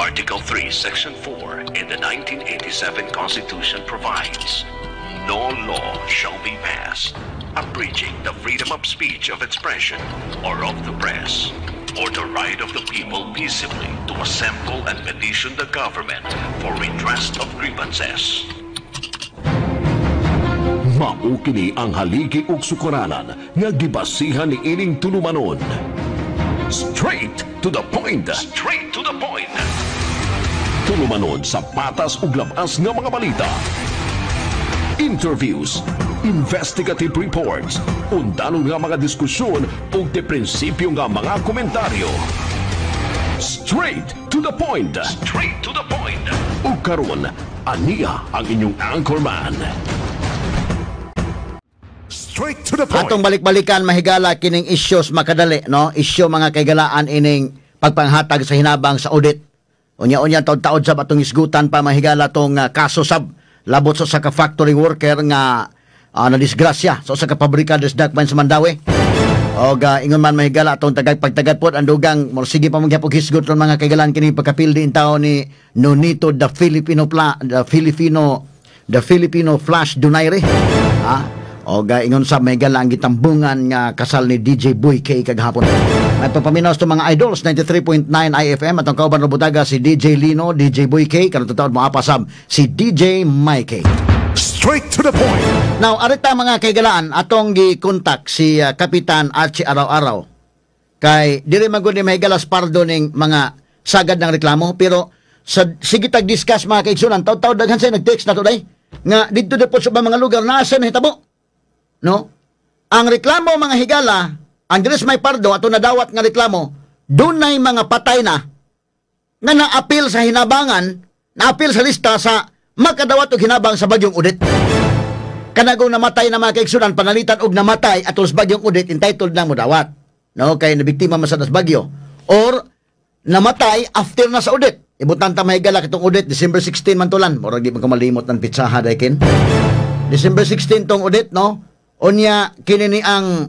Article 3, Section 4 in the 1987 Constitution provides, "No law shall be passed abridging the freedom of speech, of expression, or of the press, or the right of the people peaceably to assemble and petition the government for redress of grievances." Mao kini ang haligi ug sukaranan nga gibasihan ni ining tulumanon. Straight to the point. Straight to the point. Tulumanon sa patas ug labas nga mga balita. Interviews, investigative reports, undanon nga mga diskusyon ug de prinsipyo nga mga komentaryo. Straight to the point. Straight to the point. Ug karon, ania ang inyong anchorman. Straight to the point. Atong balik-balikan, mahigala, kining isyos makadali, no? Isyo, mga kaigalaan, ining pagpanghatag sa hinabang sa audit. Unya-unya, taod-taod sab atong isgutan pa, mahigala, tong kaso sab labot sa ka factory worker nga nadisgrasya sa usa ka pabrika des Dakbayan sa Mandaue. Og ingon man, mahigala, atong tagag pagtagad pod ang dugang mo sige pa magyapog hisgot ron, mga kaigalaan, kini pagkapildi in tawo ni Nonito the Filipino Flash Donaire. Ha? Og ingon sa may ang gitambungan nga kasal ni DJ Boy K kagahapon. May papaminaw sa mga idols 93.9 IFM, atong kauban Robutaga si DJ Lino, DJ Boy K, karon tutaod mo apasab si DJ Mikey. Straight to the point. Now, arita, mga kaigalaan, atong gi-contact si Kapitan Archie Araw-Araw. Kay diri man gud ni mahigalas pardo ning mga sagad ng reklamo, pero sa sige tag discuss, mga kaigsunan, taw-taw daghan say nag-text na to day nga didto na po sa mga lugar naa sa nahitabo. No? Ang reklamo, mga higala, ang diri sa may Pardo ato nadawat nga reklamo, dunay mga patay na nga naapil sa hinabangan, naapil sa lista sa makadawat og hinabang sa bagyong Odette. Kanagong namatay na, mga kaigsunan, panalitan og namatay atol sa bagyong Odette, entitled na modawat. No, kay nabiktima man sa das bagyo. Or namatay after na sa Odette. Ibutan ta, mahigala, kitong Odette, December 16 man tulan. Murag di man ko malimot ng pitsaha daykin. December 16 tong Odette, no? Unya kini ni ang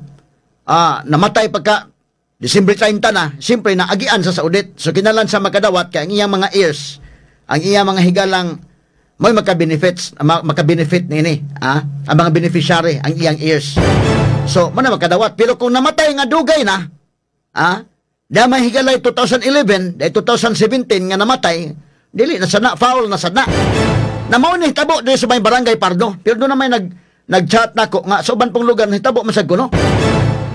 namatay pagka December 30 na, siyempre naagian sa Odette. So kinalan sa makadawat kay ang iyang mga heirs, ang iyang mga higalang may maka-benefit niini, ang mga beneficiary, ang iyang heirs. So, man na makadawat. Pero kung namatay nga dugay na, di may higalay 2011, di 2017 nga namatay, dili na sana, foul na sana. Na mao ni hitabo diri sa may barangay Pardo. Pero doon na may nag-chat nako nga sa uban pong lugar nahitabo man sad kuno.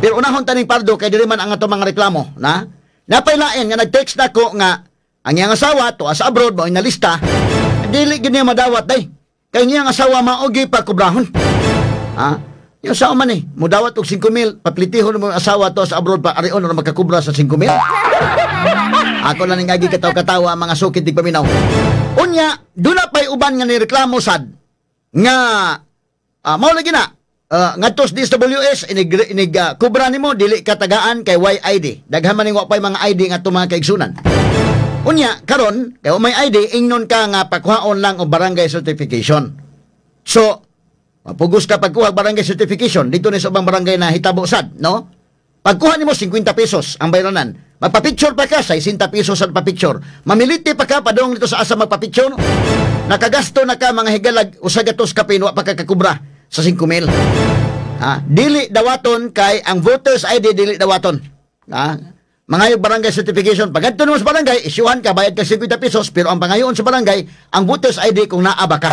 Pero unahon taning Pardo kay diri man ang ato mga reklamo, na. Napailain nga nag-text nako nga ang iyang asawa to sa abroad mo nalista, dili gid niya madawat day. Kay iyang asawa maogi pa kubrahon. Ha? Yung asawa man eh, mudawat og 5,000, paplitihon mo ang asawa to sa abroad pa, arion na makakubra sa 5,000. Ako lang ning agi kataw-katawa, mga sukit di paminaw. Unya, duna pa'y uban nga nireklamo sad nga mao lagi na ngadto sa DSWS inig inig kubra nimo, dili ka tagaan kay YID. Daghan man ning wa pa'y mga ID nga mga kaigsunan. Unya karon kay wa may ID, ingnon ka nga pakuhaon lang og barangay certification. So mapugos ka pagkuha og barangay certification dito ni sa ubang barangay na hitabo sad, no? Pagkuha nimo, 50 pesos ang bayranan. Magpa-picture pa ka, 60 pesos ang pa-picture. Mamiliti pa ka padung dito sa asa magpa-picture. Nakagasto na ka, mga higalag, usa gatos kapin, wa pa ka kakubra sa 5,000. Ha? Dili dawaton kay ang voters ID dili dawaton. Ha? Mangayo barangay certification. Pag adto mo sa barangay, isyuhan ka, bayad ka 50 pesos, pero ang pangayoon sa barangay, ang voters ID kung naa ba ka.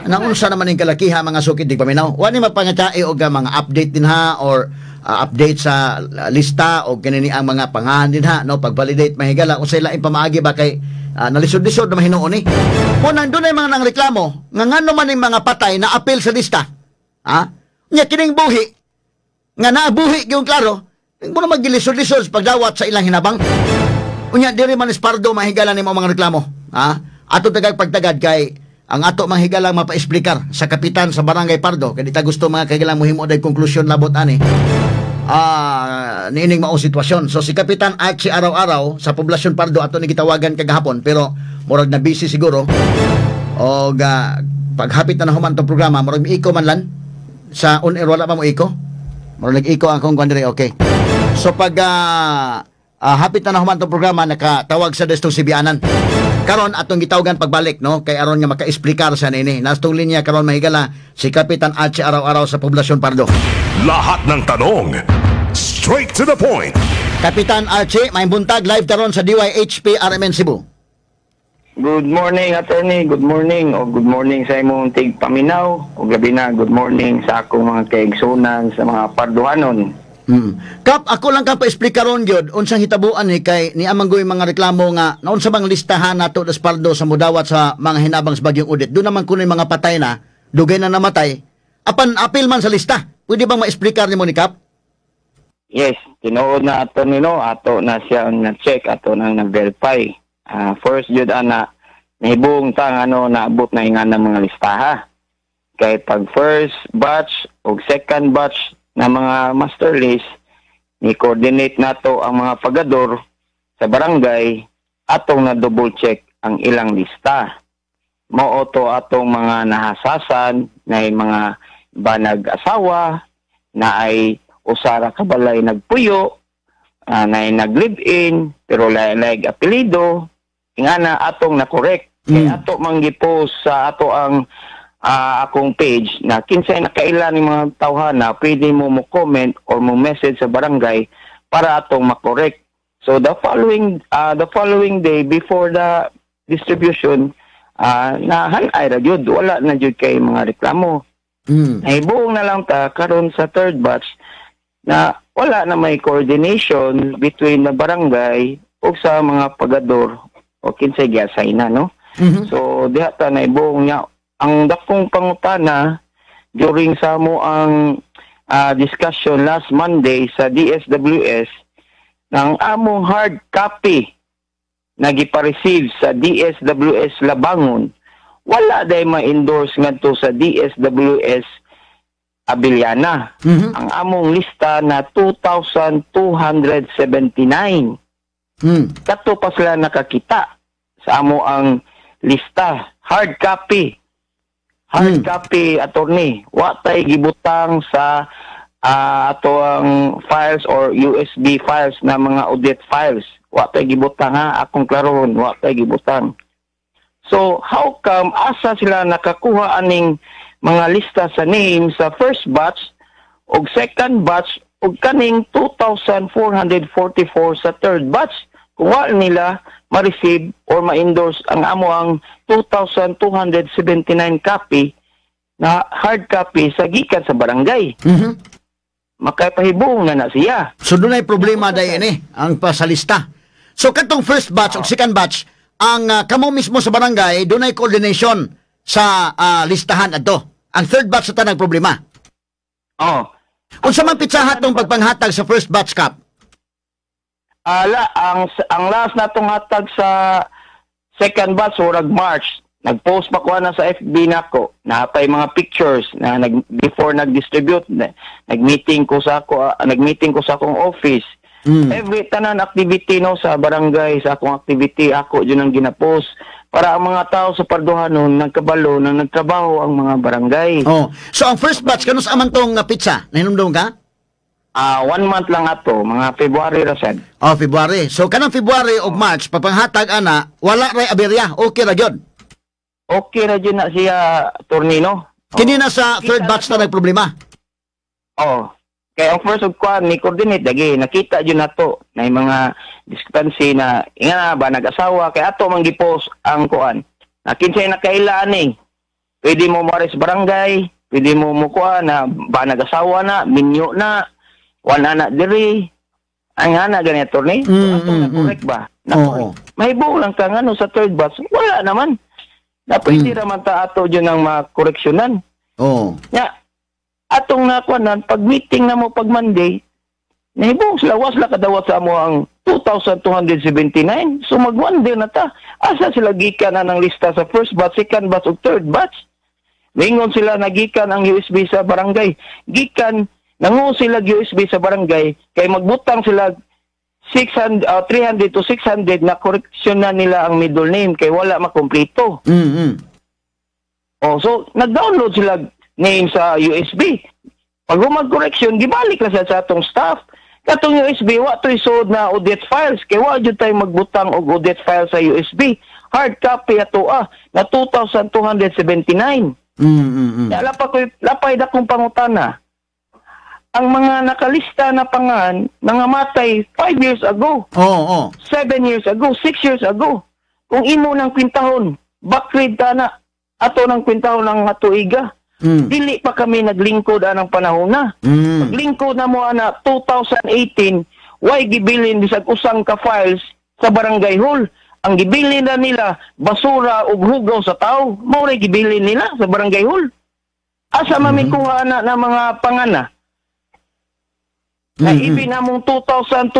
Naunsa naman yung kalakiha, mga sukid di paminaw. Wa ni mapangatsae og mga update din ha or update sa lista o kanini ang mga pangahan din ha, no, pag-validate, mahigala, unsay laing pamaagi ba kay nalisod-lisod na mahinuon ni. Mo nang dunay mga nang reklamo nga ngano man ning mga patay na apil sa lista. Ha? Nya kining buhi nga naabuhi gyud klaro, mo na magilisod-lisod sa pagdawat sa ilang hinabang. Unya diri man ispardo, mahigala, nimo mga reklamo. Ha? Ato tagag pagtagad kay ang ato mga higala mapa-explicar sa kapitan sa barangay Pardo kay di ta gusto, mga kaigalang, mohimo day konklusyon labot ani niining mao sitwasyon. So si Kapitan Archie Araw-Araw sa poblasyon Pardo ato ni gitawagan kagahapon pero murag na busy siguro. O paghapit na nahuman tong programa, murag miiko man lan sa on air, wala pa mo iko. Murag nag-iko akong kuan diri, okay. So pag Hapit na nahuman tong programa, nakatawag sa destong Sibianan. Karon atong gitawagan pagbalik, no, kay aron nga maka-explicar sa nini. Nastong linya karon, mahigala, si Kapitan Archie Araw-araw sa Poblasyon Pardo. Lahat ng tanong, straight to the point. Kapitan Archie, may buntag, live karon sa DYHP RMN Cebu. Good morning, attorney. Good morning. O good morning sa imong tigpaminaw. O gabi na, good morning sa akong mga kaigsunan sa mga Parduhanon. Kap, ako lang ka pa-explicar ron gyud unsang hitabuan ni kay ni amang goy mga reklamo nga naunsa bang listahan nato das Pardo sa mudawat sa mga hinabang sa bagyong Odette. Doon naman kuno mga patay na, dugay na namatay. Apan apil man sa lista. Pwede bang ma-explicar nimo ni, Kap? Yes, tinuod na, attorney, no, ato na siya na-check, ato nang na-verify. First jud ana, nahibong tang ano naabot na nga ng mga listaha. Kay pag first batch o second batch na mga master list, ni coordinate nato ang mga pagador sa barangay, atong na double check ang ilang lista. Mao to atong mga nahasasan na ay mga banag asawa, na ay usara ka balay nagpuyo, na ay nag-live-in, pero lahi apelido, nga na atong na-correct. Kaya ato man gipost sa ato ang akong page na kinsay nakaila ni mga tawhana, pwede mo mo comment or mo message sa barangay para atong makorek. So the following day before the distribution, nahan ay ra gyud, wala na jud kay mga reklamo. Nahibuong na lang ta karon sa third batch na wala na may coordination between the barangay ug sa mga pagador o kinsay giassign na, no? So diha ta nahibuong niya ang dakong pangutana during sa mo ang discussion last Monday sa DSWS ng among hard copy na gipa-receive sa DSWS Labangon, wala day ma-endorse ngadto sa DSWS Abellana. Ang among lista na 2,279. Kato pa sila nakakita sa amo ang lista. Hard copy. Hard copy, attorney. Wa tay gibutang sa ato ang files or USB files na mga audit files. Wa tay gibutang ha, akong klarohon, wa tay gibutang. So, how come asa sila nakakuha aning mga lista sa name sa first batch og second batch og kaning 2,444 sa third batch kung wala nila ma-receive or ma-endorse ang amo ang 2,279 copy na hard copy sa gikan sa barangay? Makapahibong na na siya. So doon ay problema dahil ini ang pasalista. So katong first batch o second batch, ang kamo mismo sa barangay doon ay coordination sa listahan adto. Ang third batch sa tanang problema. Oh. Unsa man pitsaha tong pagpanghatag sa first batch, Kap? Ala, ang last na tong hatag sa second batch urag March. Nag-post pa ko na sa FB nako. Napay mga pictures na nag before nag-distribute, nag-meeting ko sa akong office. Every tanan activity, no, sa barangay, sa akong activity, ako yun ang ginapost para ang mga tao sa Parduhanon nagkabalo na nagtrabaho ang mga barangay. Oh. So ang first batch kanus aman tong pitsa? Nahinumdum ka? One month lang ato, mga February ra sad. Oh, February. So kanang February ug March papanghatag ana, wala ray aberya. Okay ra gyud. Okay ra jud na siya, attorney, no? Kini na sa third batch na nagproblema. Oh. Kaya ang first of kwan ni coordinate lagi nakita jud nato na yung mga discrepancy na nga ba nag-asawa, kay ato man gipost ang kuan. Na kinsay nakaila ani. Pwede mo mo sa barangay, pwede mo mo kuan na ba nag-asawa na, minyo na, wala na diri. Ang ana gani, attorney. Ato na correct ba? Na correct. Mahibong lang ka ngano sa third batch, wala naman. Na pwede raman ta ato jud ang makoreksyonan. Ya, atong nakuanan, pag meeting na mo pag Monday, nahibong sila, was la kadawat sa amo ang 2,279. So mag one day na ta. Asa sila gikan na ng lista sa first batch, second batch, o third batch? Mingon sila nagikan ang USB sa barangay. Gikan, nangu sila USB sa barangay, kay magbutang sila 600, 300 to 600 na correction na nila ang middle name kay wala makumpleto. Oh, so nag-download sila name sa USB. Pag humag correction, gibalik na siya sa atong staff. Katong USB, wa to'y suod na audit files kay wa jud tay magbutang og audit file sa USB. Hard copy ato na 2,279. Ya, lapa ko lapay dakong pangutana. Ang mga nakalista na pangan nangamatay 5 years ago, Oo, oo. 7 years ago, 6 years ago. Kung imo nang kwintahon, backgrade ta na ato nang kwintahon ang tuiga. Dili pa kami naglingkod anang panahon na. Paglingkod na mo ana 2018, way gibilin bisag usang ka files sa barangay hall. Ang gibilin na nila basura ug hugaw sa tao, mao ray gibilin nila sa barangay hall. Asa man mi kuha na na mga pangana? Na ibi namong 2,279,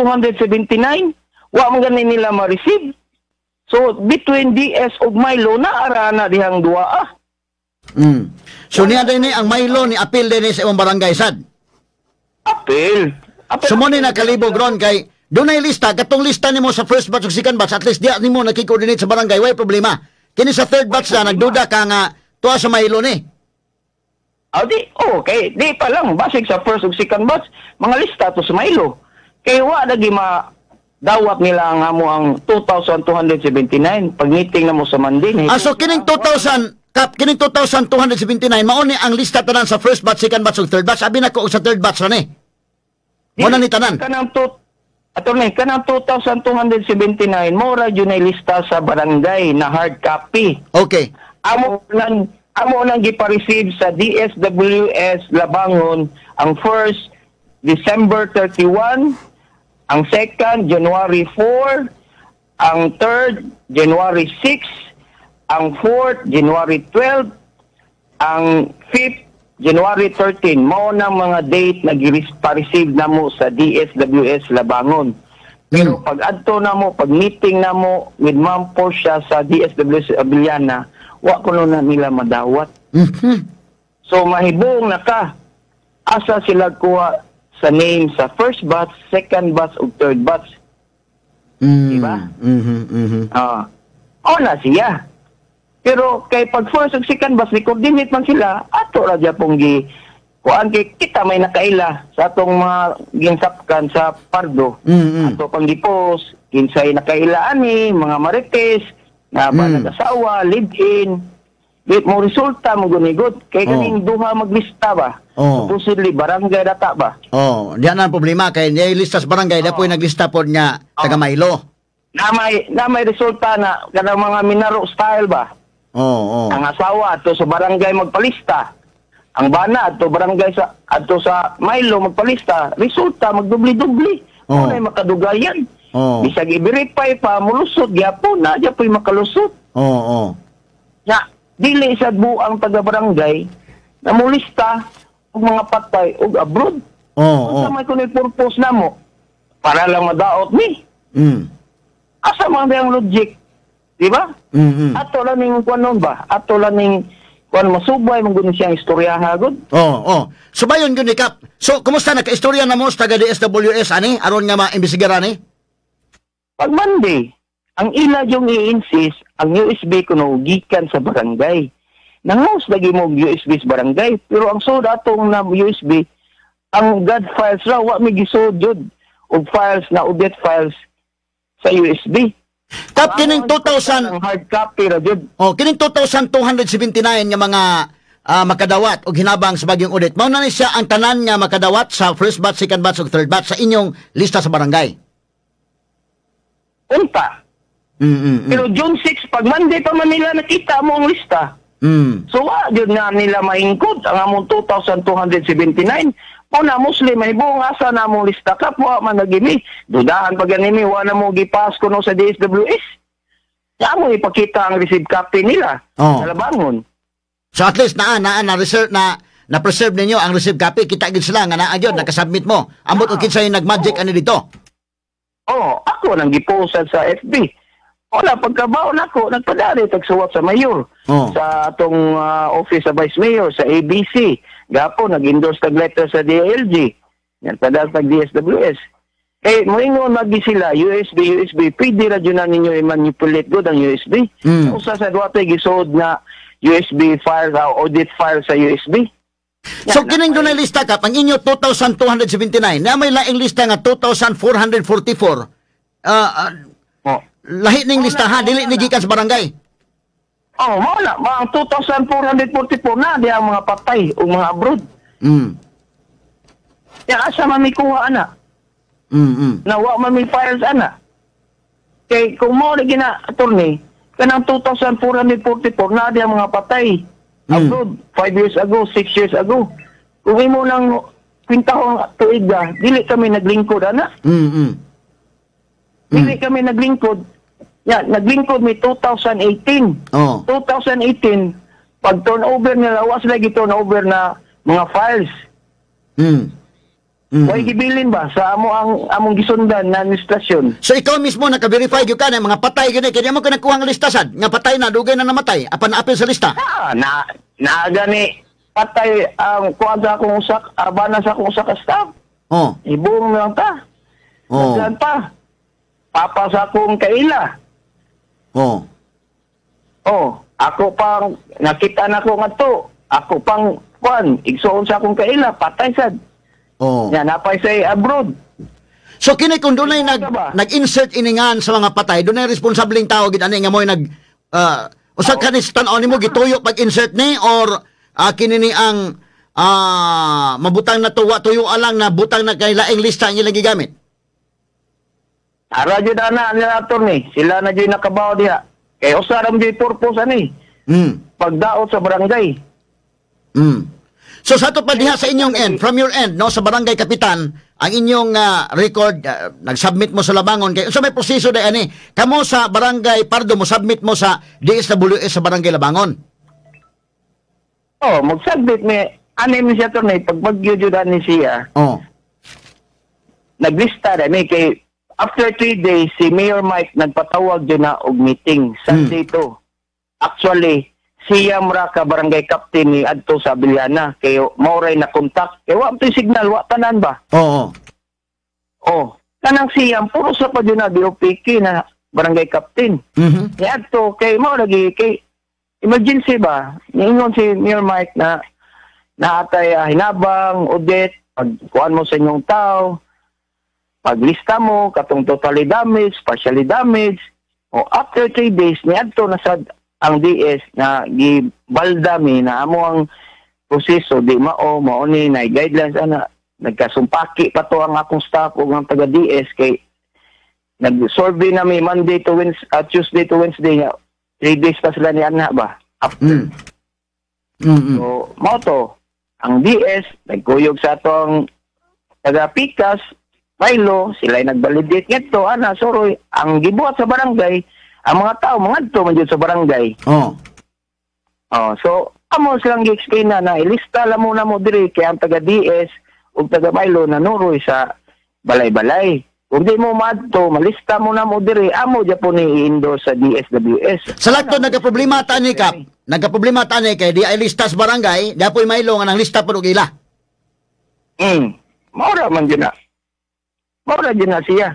wa man gani nila ma-receive. So between DS ug Milo na ara na dihang duwa ah. So niya din ni ang Milo ni apil din ni sa imong barangay sad. Apil. Apil. So mo ni nakalibog ron kay dunay lista, katong lista nimo sa first batch ug second batch, at least diya nimo naki-coordinate sa barangay, way problema. Kini sa third batch na nagduda ka nga tuwa sa Milo ni. Ah, di, okay. Di pa lang. Basig sa first ug second batch, mga lista to sa Milo. Kay wa lagi ma dawat nila ang amo ang 2,279 pag meeting na mo sa Monday. Ah, so kining 2,000 kap kining 2,279 mao ni ang lista tanan sa first batch, second batch ug third batch. Abi nako og sa third batch ra ni. Mo na ni tanan. Kanang to, attorney, kanang 2,279 mo ra jud na lista sa barangay na hard copy. Amo nang gipa-receive sa DSWS Labangon ang first December 31, ang second January 4, ang third January 6, ang fourth January 12, ang fifth January 13. Mao na mga date na gi-receive na mo sa DSWS Labangon. Pero pag adto na mo, pag meeting na mo with Ma'am Portia sa DSWS Abellana, wa ko na nila madawat. So mahibong na ka. Asa sila kuha sa name sa first batch, second batch ug third batch? Diba? Mhm, mhm. Ah. O na siya. Pero kay pag first ug second batch ni coordinate man sila, ato ra gyapon gi kuan kay kita may nakaila sa atong mga ginsapkan sa Pardo. Ato pang gipos, kinsay nakaila ani, mga marites, na ba nag-asawa, live-in. Di mo resulta mo gunigod kay kaning duha maglista ba? Supposedly barangay data ba? Oh, diyan na ang problema kay niya lista sa barangay, oh, po'y naglista pod nga taga Milo. Na may resulta na kanang mga minaro style ba? Oh. Ang asawa ato sa barangay magpalista. Ang bana ato barangay sa ato sa Milo magpalista. Resulta magdubli-dubli. Oh. Mao makadugayan. Bisag i-verify pa mulusot gyapon na gyapoy makalusot. Oh. Ya, dili sa buang taga barangay na mulista og mga patay og abroad. Unsa may kunoy purpose namo? Para lang madaot ni. Asa man ang logic? Di ba? Ato lang ning kuan nun ba? Ato lang ning kuan masubay man gud ni siyang istoryaha gud. Oh. Subayon gyud ni, Kap. So, kumusta na kaistorya na mo sa taga DSWS ani aron nga maimbestigar ani? Pag Monday, ang ila yung i-insist, ang USB kuno gikan sa barangay. Nangos lagi mo og USB sa barangay, pero ang sud atong na USB, ang God files ra wa mi gisud jud og files na audit files sa USB. Kap, kining 2,000 Ang hard copy ra jud. Oh, kining 2,279 nga mga makadawat og hinabang sa bagyong audit. Mao na ni siya ang tanan nga makadawat sa first batch, second batch ug third batch sa inyong lista sa barangay. Unta. Pero June 6, pag Monday pa man nila nakita mo ang lista. So wa jud na nila maingkod ang among 2,279. Mo na Muslim may buong asa na among lista kap wa man nagimi. Dudahan pa gani mi wa na mo gipas kuno sa DSWS. Ya mo ipakita ang receive copy nila sa Labangon. So at least naa naa na reserve na na preserve ninyo ang receive copy, kita gid sila nga naa gyud nakasubmit mo. Ambot og kinsay nagmagic ani dito. Oh, ako nang giposad sa FB. Wala, pagkabaon ako, nagpadari tagsuwat sa mayor. Sa atong office sa vice mayor, sa ABC. Gapo, nag-endorse tag letter sa DILG. Nagpadari tag DSWS. Eh, moingon magi sila, USB, USB, pwede ra dyan na ninyo i-manipulate good ang USB. Usa sa duwate gisuod na USB file, audit file sa USB. So kining dunay lista, Kap, ang inyo 2,279. Na may laing lista nga 2,444. Oh. Lahi ning listahan, dili ni gikan sa barangay. Oh, mao na, ang 2,444 na di ang mga patay o mga abroad. Ya asa man mi kuha ana? Na wa man mi files ana. Kay kung mao na gina, attorney, kanang 2,444 na di ang mga patay. Abroad, 5 years ago, 6 years ago. Kung imo nang kwintahong tuig ga, dili kami naglingkod ana. Dili kami naglingkod. Ya, naglingkod mi 2018. 2018, pag turnover nila, wa sila turnover na mga files. Way gibilin ba sa amo ang among gisundan na administrasyon? So ikaw mismo naka-verify gyud ka na mga patay gyud, kaya mo ka nakuha nga lista sad nga patay na, dugay na namatay apan naapil sa lista. Ah, na na gani patay ang kuan sa akong usak, bana sa akong usak ka staff. Ibong lang ta. Naglan pa. Papa sa akong kaila. Oh, ako pang nakita na ko ngadto. Ako pang kuan, igsuon sa akong kaila, patay sad. Ya napay say abroad. So kini kung dunay Ikaw ba? nag-insert iningan sa mga patay, dunay responsableng tao gid ani nga mo'y nag usa ka ni sa tan-aw nimo gituyo pag-insert ni or kini ni ang mabutang na tuwa tuyo alang na butang na kay laing lista ang ilang gigamit? Ara jud ana nila, attorney, sila na jud nakabaw diha. Kay usa ra man jud purpose ani. Pagdaot sa barangay. So sa ato pa diha sa inyong end, from your end, no, sa barangay kapitan, ang inyong record, nag-submit mo sa Labangon kay unsa may proseso day ani? Kamo sa barangay Pardo mo submit mo sa DSWS sa barangay Labangon. Oh, mag-submit mi ani mi siya, attorney, pag bagyo jud ani siya. Naglista ra mi kay after 3 days si Mayor Mike nagpatawag jud na og meeting Sunday to. Actually, siya mura ka barangay captain ni adto sa Abellana kay mao ray na contact kay wa to'y signal, wa tanan ba. Oh, kanang siyam puro sa pa jud na BOPK na barangay captain. Ni adto kay mao lagi kay emergency ba. Niingon si Mayor Mike na naatay hinabang audit, pag kuan mo sa inyong tao, paglista mo katong totally damage, partially damage. O after 3 days niadto na sad ang DS na gibalda mi na amo ang proseso di mao mao ni na guidelines ana. Nagkasumpaki pa to ang akong staff ug ang taga DS kay nag-survey na mi Monday to Wednesday, Tuesday to Wednesday nga 3 days pa sila ni ana ba after. So, mao to, ang DS, nagkuyog sa atong taga Pikas, Milo, sila ay nag-validate ngadto, ana, suroy, ang gibuhat sa barangay, ang mga tao, mga adto man jud sa barangay. Oh, so, amo silang gi-explain na na ilista lang muna mo diri kay ang taga DS ug taga Milo na nuroy sa balay-balay. Kung di mo maadto, malista mo na mo diri, amo gyapon ni i-endorse sa DSWS. Sa lakto nagka-problema ta ni, Kap. Nagka-problema ta ni kay di ay lista sa barangay, di apoy Milo nga nang lista pud og ila. Maura man jud na. Maura jud na siya.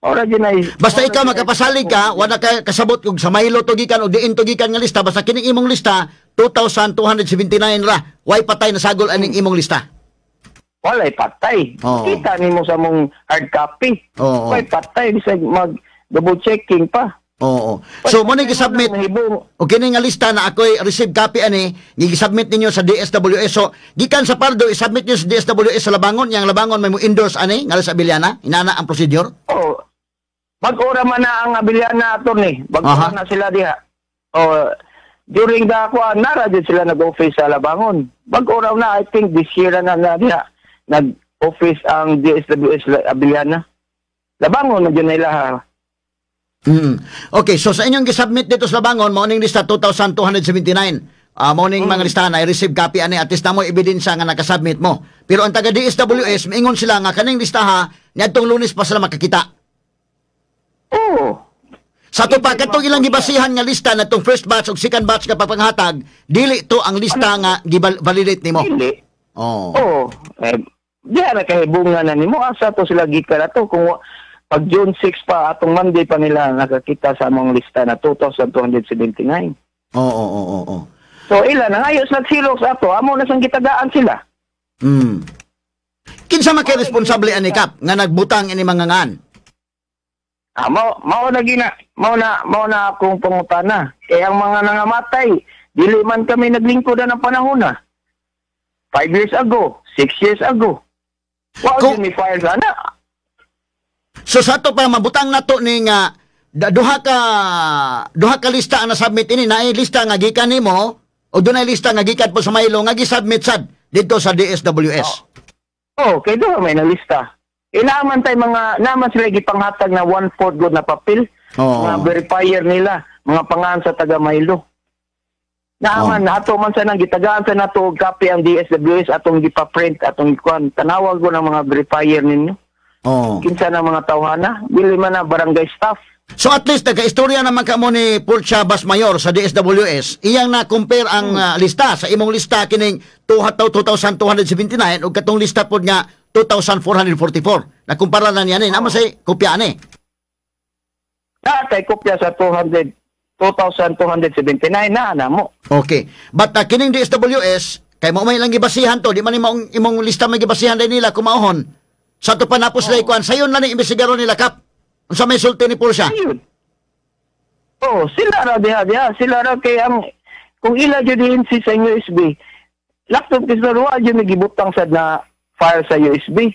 Maura jud na. Basta maura ikaw jud na- makapasalig ka, wala ka kasabot kung sa Milo to gikan o diin to gikan nga lista, basta kining imong lista 2,279 ra. Way patay na sagol aning imong lista. Walay patay. Kita nimo sa mong hard copy. Walay patay bisag mag double checking pa. Oo. So mo ni gisubmit Mahibong o kini nga lista na ako'y receive copy ani, gi-submit ninyo sa DSWS. So gikan sa Pardo i-submit niyo sa DSWS sa Labangon, yang Labangon may mo endorse ani nga sa Abellana, inana ang procedure. Oh. Bag-o ra man na ang Abellana, attorney. Bag-o na sila diha. Oh, during the kuan nara jud sila nag-office sa Labangon. Bag-o ra na, I think this year na na diha nag-office ang DSWS Abellana. Labangon na jud na ila ha. Okay, so sa inyong gisubmit dito sa Labangon, mao ning lista 2,279. Mao ning mga listahan ay receive copy ani, at least na mo ebidensya nga nakasubmit mo. Pero ang taga DSWS miingon sila nga kaning listaha niadtong Lunes pa sila makakita. Oo. Sa ato pa katong ilang gibasihan nga lista na tong first batch ug second batch nga pagpanghatag, dili to ang lista nga givalidate nimo. Dili. Oh. Oo. Eh, di na kahibungan na nimo asa to sila gikan na to kung pag June 6 pa atong Monday pa nila nakakita sa among lista na 2,279. Oo. So ila nangayos nag-xerox ato, amo na sang gitagaan sila. Kinsa man kay responsable ani, Kap, nga nagbutang ini mga ngan? Ah, mao mao na gina, mao na akong pangutana. Kay ang mga nangamatay, dili man kami naglingkod na ng panahon na. 5 years ago, 6 years ago. Wa mi file sana. So sa ato pa mabutang nato ni nga duha ka lista ang nasubmit ini, naay lista nga gikan nimo o dunay lista nga gikan po sa Maylo nga gisubmit sad didto sa DSWS. Oh, kay duha may nalista. E naaman tay mga naaman sila gipanghatag na one-fourth good na papel. Mga verifier nila, mga pangalan sa taga Maylo. Naaman ato man sa nang gitagaan sa nato og copy ang DSWS, atong gipa-print, atong gikuan, tanawag ko ng mga verifier ninyo. Kinsa na mga tawhana, dili man na barangay staff. So at least nagka-istorya naman ka mo ni Pulcha Basmayor sa DSWS, iyang na-compare ang lista sa imong lista kining 2,279 ug katong lista pod nga 2,444. Nakumpara na niya ni, namo say kopya ani. Na kay kopya sa 200 2,279 na na mo. Okay. But kining DSWS kay mo may lang gibasihan to, di man ni maong imong lista may gibasihan din nila kumahon. Sa ato pa napos oh. Kuan sayon lang ni imbestigaron nila, Kap. Unsa may sulti ni Pulcha? Ayun. Oh, sila ra diha diha, sila ra kay ang kung ila jud insist sa USB, laptop kasi wa jud gibutang sad na file sa USB.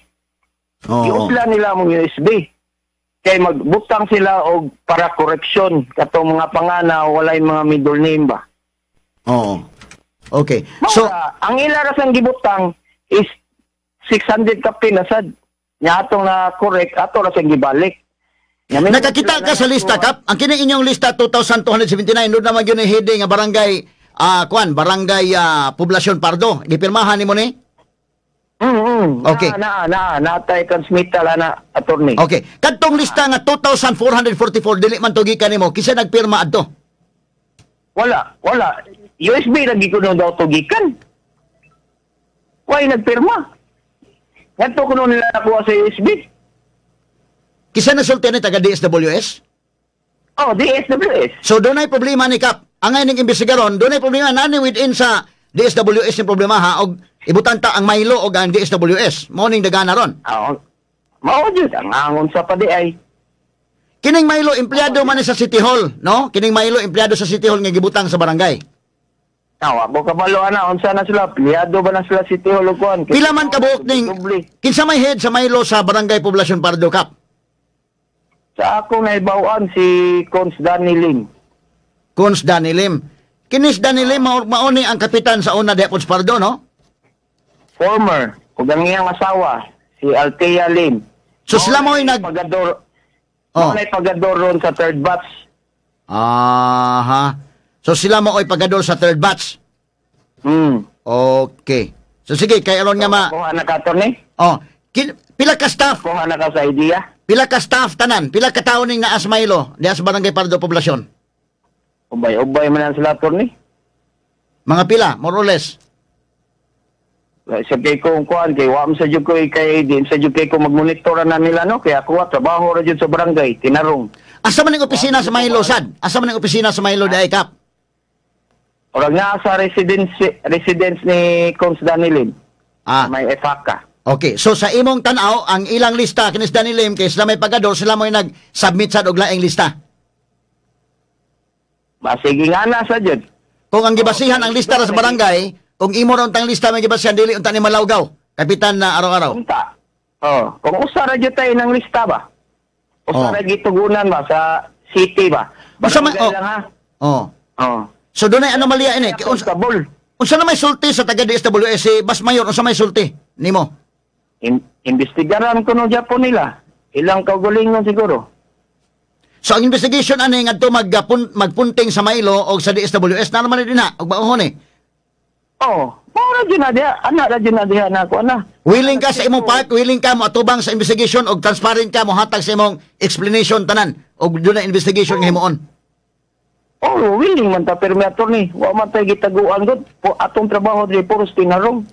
Giusla nila mong USB. Kay magbutang sila og para correction katong mga pangana walay mga middle name ba. Oo. Okay. Mao So ra, ang ila ra sang gibutang is 600 kape na sad. Nya atong na correct ato ra sang gibalik. Nya may- Nakakita ka sa lista, Kap? Ang kini inyong lista 2,279 doon naman yun yung heading nga barangay kuan, barangay Poblasyon Pardo. Gipirmahan nimo ni? Okay. Na na na natay transmittal ana, attorney. Okay. Kadtong lista nga 2,444 dili man to gikan nimo, kinsa nagpirma adto? Wala, wala. USB lagi ko nung daw to gikan. Why nagpirma? Ngadto ko nung nila nakuha sa USB. Kinsa nasulti ni, taga DSWS? Oh, DSWS. So dunay problema ni, Kap. Angay ning imbestigaron, dunay problema nani within sa DSWS yung problema ha og ibutan ta ang Milo og ang DSWS. Mao ning dagana ron. Ah, mao jud ang angon sa pa di ay. Kining Milo empleyado man ni sa City Hall, no? Kining Milo empleyado sa City Hall nga gibutang sa barangay. Awa ko kabalo ana unsa na sila, empleyado ba na sila City Hall o kuan? Pila man kabuok ning Doble. Kinsa may head sa Milo sa barangay Poblasyon Pardo, Kap? Sa akong naibaw-an, si Cons Danny Lim. Cons Danny Lim. Kinis Danny Lim mao mao ni ang kapitan sa una diha sa Pardo, no? Former ug ang iyang asawa si Althea Lim. So sila mo'y nag pagador. Oh. Oh. Pagador ron sa third batch. Aha. So sila mo oy pagador sa third batch. Okay. So sige, kay aron nga ma Kuha na ka, attorney? Oh, pila ka staff? Kuha na ka sa idea? Pila ka staff tanan? Pila ka tawo ning naa sa Milo diha sa barangay Pardo Poblasyon? Ubay-ubay man ang sila, attorney. Mga pila, more or less? Sa kay kong kuan kay wa man sa jud ko kay di sa jud kay ko magmonitor na nila, no, kay ako trabaho ra jud sa barangay tinarong. Asa man ang opisina sa Milo sad? Asa man ang opisina sa Milo diay, Kap? Orag naa sa residence residence ni Cons Danny Lim. May efaka. Okay, so sa imong tan-aw, ang ilang lista kinis Danny Lim kay sila may pagador, sila mo'y nag-submit sad og laing lista. Basige nga na sa jud. Kung ang gibasihan ang lista ra sa barangay, kung imo ra untang lista may gibasihan, dili unta ni malawgaw. Kapitan na araw-araw. Unta. Oh, kung usa ra jud tayo ng lista ba? Usa ra gitugunan ba sa city ba? Usa man- Barangay oh. lang ha. Oh. Oh. So dunay anomalya ini. Unsa, Accountable. Unsa na may sulti sa taga DSWS si Bas Mayor, unsa may sulti nimo? Investigaran ko no Japon nila. Ilang kaugalingon siguro. So ang investigation ani ngadto magpunting sa Milo o sa DSWS na naman din na og mauhon eh. Oh, mao ra jud na diha. Ana ra jud na diha na ako ana. Willing ka sa imong part, willing ka mo atubang sa investigation og transparent ka mo hatag sa imong explanation tanan og dunay investigation nga himuon? Oh, willing man ta pirmi, attorney. Wa man tay gitaguan gud. Po atong trabaho diri puros tinarong.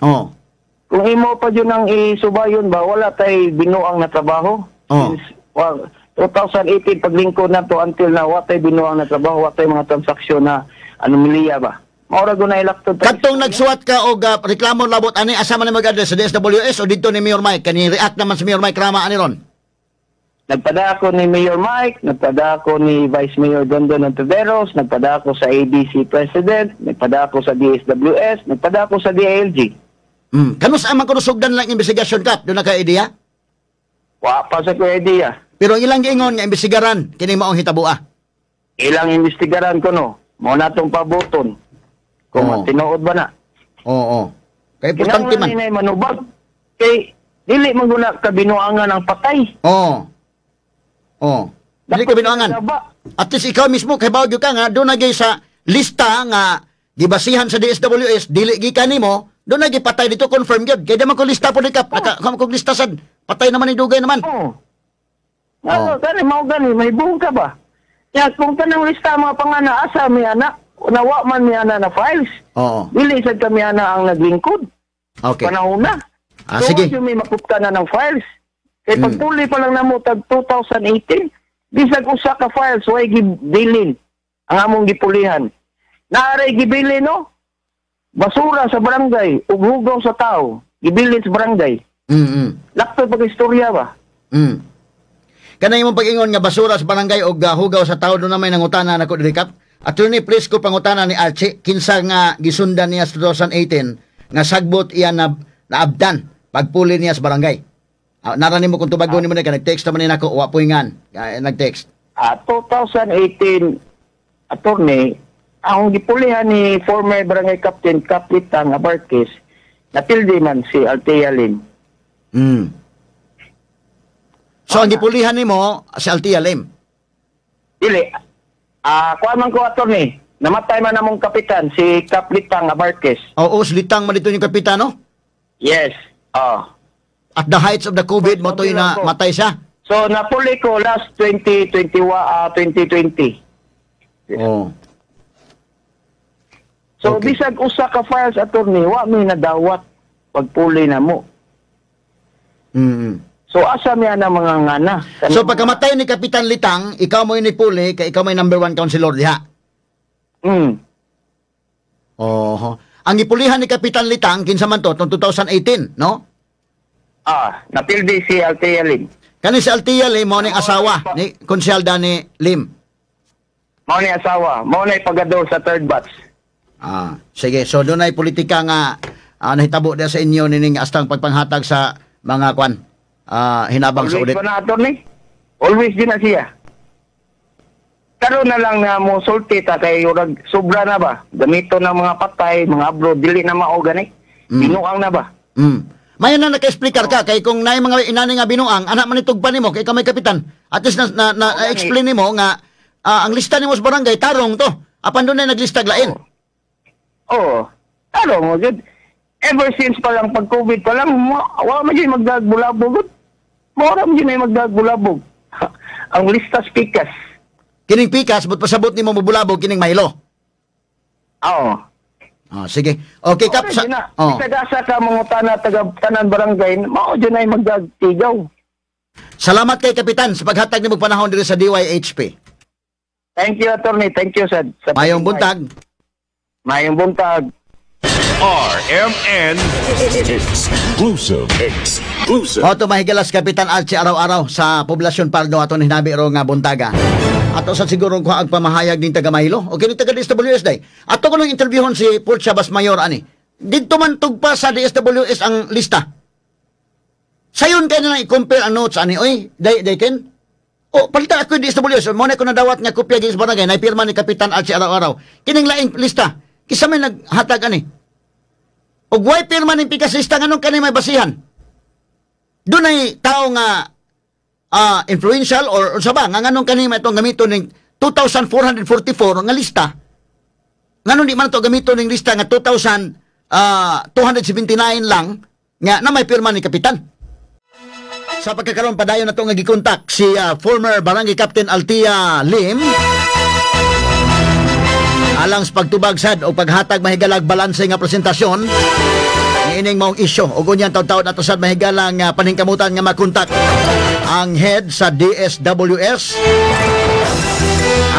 Kung imo pa jud ang isubayon ba, wala tay binuang na trabaho. Since well, 2018 paglingkod na to until now, wa tay binuang na trabaho, wa tay mga transaksyon na anomalya ba. Maura go na ilaktod. Kadtong nagsuwat ka og reklamo labot ani, asa man ni mag-address, sa DSWS o didto ni Mayor Mike? Kani react naman si Mayor Mike Rama ani ron. Nagpada ako ni Mayor Mike, nagpada ako ni Vice Mayor Dondon Ontiveros, nagpada ako sa ABC President, nagpada ako sa DSWS, nagpada ako sa DILG. Kanus man kuno sugdan lang investigasyon, Kap? Duna ka idea? Wa pa sa ko idea. Pero ang ilang giingon nga imbestigaran kini maong hitaboa. Ilang investigaran ko no, mao na tong pabuton. Kung tinuod ba na. Oo. Kay importante man. Kinahanglan ni manubag. Kay dili man guna kabinuangan ang patay. Oo. Oo. Dili ka binuangan. At least ikaw mismo kay bawag ka nga doon na sa lista nga gibasihan sa DSWS dili gikan nimo, doon na gipatay dito, confirm gyud. Kay di man ko lista po ni Kap. Naka ko lista sad. Patay naman ni dugay naman. Oo. Ano, gani mao gani may buong ka ba? Ya kung tanang lista mga pangana asa mi ana, nawa man mi ana na files. Oo. Dili sad kami ana ang naglingkod. Okay. Panahon na. Ah, sige. So, may makupta na ng files. Kay pagpuli pa lang namo tag 2018, bisag usa ka files way gibilin ang among gipulihan. Naaray gibilin no? Basura sa barangay ug hugaw sa tao, gibilin sa barangay. Lakto pag istorya ba? Kanay imong pag-ingon nga basura sa barangay og hugaw sa tao, doon na may nangutana nako diri, Kap. Attorney Prisco, pangutana ni Archie kinsa nga gisundan niya sa 2018 nga sagbot iya na naabdan pagpuli niya sa barangay. Nara nimo kung tubagon nimo na ka nag-text naman ni nako, wa poy ngan nag-text. 2018, attorney, ang gipulihan ni former barangay captain Kapitan Abarquez, napildi man si Althea Lim. So ang gipulihan nimo si Althea Lim. Dili. Kuan man ko, attorney. Namatay man among kapitan si Kaplitang Abarquez. Oo, silitang man dito yung kapitan, no? Yes. Oh. At the heights of the COVID mo to na matay siya. So napuli ko last 2021, 2020. Oh. So Okay. bisag usa ka files, attorney, wa mi nadawat pagpuli na mo. So asa mi ana mga ngana? So pagkamatay ni Kapitan Litang, ikaw mo inipuli kay ikaw may number 1 councilor diha. Oho. Ang gipulihan ni Kapitan Litang kinsa man to tong 2018, no? Napildi si Althea Lim. Kani si Althea Lim mao ning asawa ni Konsehal Danny Lim. Mao ni asawa, mao ni pagador sa third batch. Sige. So doon ay politika nga nahitabo diha sa inyo nining astang pagpanghatag sa mga kwan hinabang sa Always audit. pa na, attorney. Always din na siya. Karon na lang na mo sulti ta kay urag sobra na ba? Gamito ng mga patay, mga abroad, dili na mao gani. Binuang na ba? Mayo na naka-explicar ka kay kung naay mga inani nga binuang, anak man itugpa nimo kay ikaw may kapitan. At least na explain nimo nga ang lista nimo sa barangay tarong to. Apan doon na naglistag lain. Oo. Tarong mo gud. Ever since pa lang pag COVID pa lang, wa man gyud magdagbulabog. Mora man gyud may magdagbulabog. Ang lista pikas. Kining pikas but pasabot nimo mobulabog kining Milo. Oo. Sige. Okay, Kap. Sa, Bisag-asa ka mangutana taga tanan barangay, mao jud ay magdagtigaw. Salamat kay Kapitan sa paghatag nimo panahon diri sa DYHP. Thank you, attorney. Thank you sa Mayong buntag. Mayong buntag. RMN Exclusive. Exclusive. Oto mahigalas Kapitan Archie araw-araw sa poblasyon Pardo aton hinabi ro nga buntaga. Ato sa siguro ko ang pamahayag ning taga Mahilo. Okay ni taga DSWS day. Ato ko nang interviewon si Paul Chavas Mayor ani. Didto man tugpa sa DSWS ang lista. Sayon kay na lang i-compare ang notes ani oy, day day ken. O palita ako yung DSWS, mo na ko nadawat nga kopya ginis barangay na pirma ni Kapitan Archie araw-araw. Kining laing lista. Kisa may naghatag ani. Og way pirma ning pikas lista nganong kani may basihan? Dunay tao nga influential or unsa ba nga nganong kani may itong gamiton ning 2,444 nga lista? Nganong di man to gamiton ning lista nga 2,279 lang nga na may pirma ni Kapitan? Sa pagkakaroon padayon na to nga gikontak si former barangay captain Althea Lim alang sa pagtubag sad o paghatag mahigalag balanse nga presentasyon niining maong isyu. O ganyan taon-taon ato sad mahigalang paningkamutan nga makontak ang head sa DSWS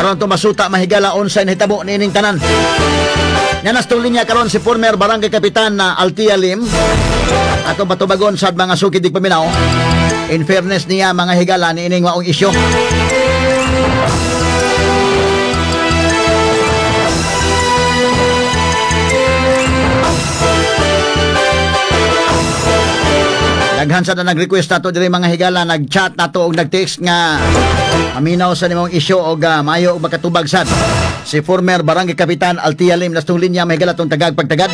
aron to masuta mahigala unsay nahitabo niining tanan. Naa na sa linya karon si former barangay kapitan na Altia Lim. Atong patubagon sa mga suki tigpaminaw. In fairness niya, mga higala, niining maong isyu. Daghan sa na nag-request nato diri, mga higala, nag-chat nato og nag-text nga maminaw sa nimong isyu og maayo og makatubag sad si former barangay kapitan Altia Lim naa sa linya, mga higala, tong tagag pagtagad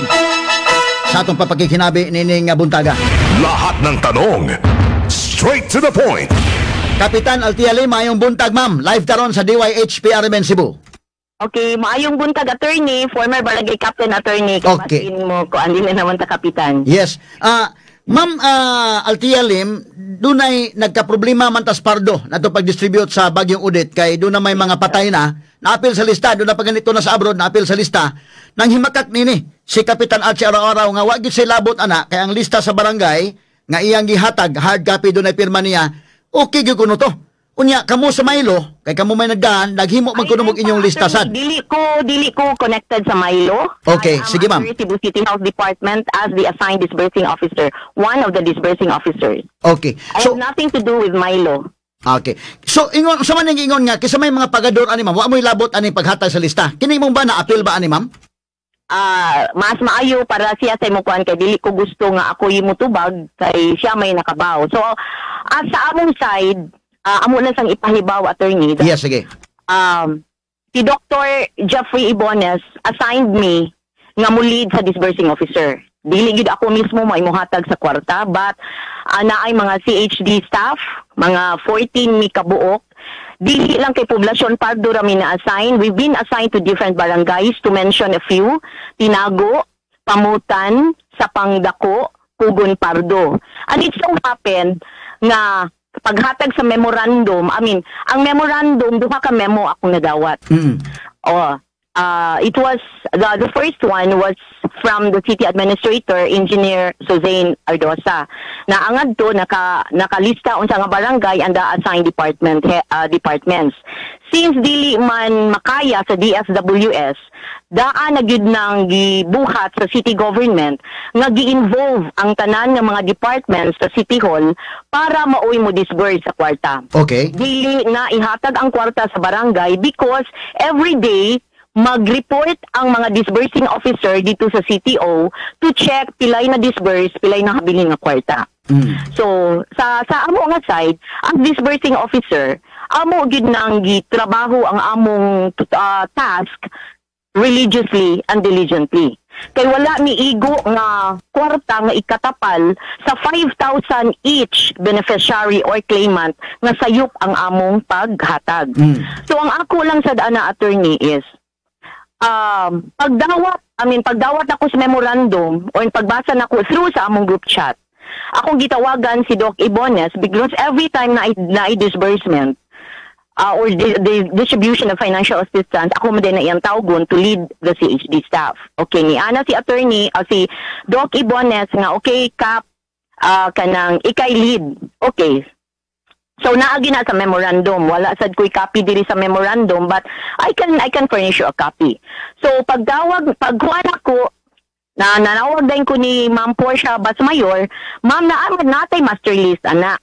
sa atong papakikinabi nining buntaga. Lahat ng tanong, straight to the point. Kapitan Altia Lim, maayong buntag, ma'am. Live taron sa DYHP RMN Cebu. Okay, maayong buntag, attorney, former barangay captain, attorney. Okay. Kapatin mo ko andi na naman ta kapitan. Yes. Ma'am Altia Lim, dunay nagka-problema man tas Pardo nato pag-distribute sa Bagyong Odette kay doon na may mga patay na, naapil sa lista, doon na pag ganito na sa abroad, naapil sa lista. Nang himakak nini si Kapitan Archie Araw-araw nga wa gid say labot ana kay ang lista sa barangay nga iyang gihatag hard copy doon ay pirma niya, okay gyud kuno to. Unya kamo sa Milo, kay kamo may nagdaan, naghimo man kuno mog inyong lista sad. Dili ko connected sa Milo. Okay, I am sige, ma'am. under Cebu City Health Department as the assigned disbursing officer, one of the disbursing officers. I So have nothing to do with Milo. Okay. So ingon sa man ingon nga kaysa may mga pagador ani, ma'am, wa mo'y labot ani paghatag sa lista. Kini mong ba na appeal ba ani, ma'am? Mas maayo para siya sa imong kuan kay dili ko gusto nga ako mutubag kay siya may nakabaw. So sa among side, amo lang sang ipahibaw, attorney, that Yes, sige. Si Dr. Jeffrey Ibones assigned me nga mo lead sa disbursing officer. Dili gid ako mismo maimuhatag sa kwarta, but naay mga CHD staff, mga 14 mi kabuok. Dili lang kay Poblacion Pardo ra mi na-assign. We've been assigned to different barangays, to mention a few: Tinago, Pamutan, Sapangdako, Pugon Pardo. And it so happened nga paghatag sa memorandum, I mean, ang memorandum, duha ka memo akong nadawat. Oh, it was the first one was from the city administrator, Engineer Suzanne Ardosa. Na ang adto nakalista unsa nga barangay and the assigned departments. Since dili man makaya sa DSWS, daan na gyud nang gibuhat sa city government nga gi-involve ang tanan nga mga departments sa City Hall para maoy mo disburse sa kwarta. Dili na ihatag ang kwarta sa barangay because every day mag-report ang mga disbursing officer dito sa CTO to check pilay na disburse, pilay na habilin nga kwarta. So, sa amo nga side, ang disbursing officer, amo gyud nang gitrabaho ang among task religiously and diligently. Kay wala mi igo nga kwarta nga ikatapal sa 5,000 each beneficiary or claimant nga sayop ang among paghatag. So ang ako lang sa ana, attorney, is pagdawat, I mean, pagdawat ako sa memorandum or pagbasa nako through sa among group chat, akong gitawagan si Doc Ibones because every time na disbursement or the distribution of financial assistance, ako mo din na iyang tawgon to lead the CHD staff. Okay, ni ana si attorney, si Doc Ibones nga, "Okay, Kap, kanang ikay lead." Okay. So naagi na sa memorandum. Wala sad ko'y copy diri sa memorandum, but I can furnish you a copy. So pagtawag, pagkuha nako na nanawag din ko ni Ma'am Portia Basmayor, "Ma'am, naa man natay master list ana?"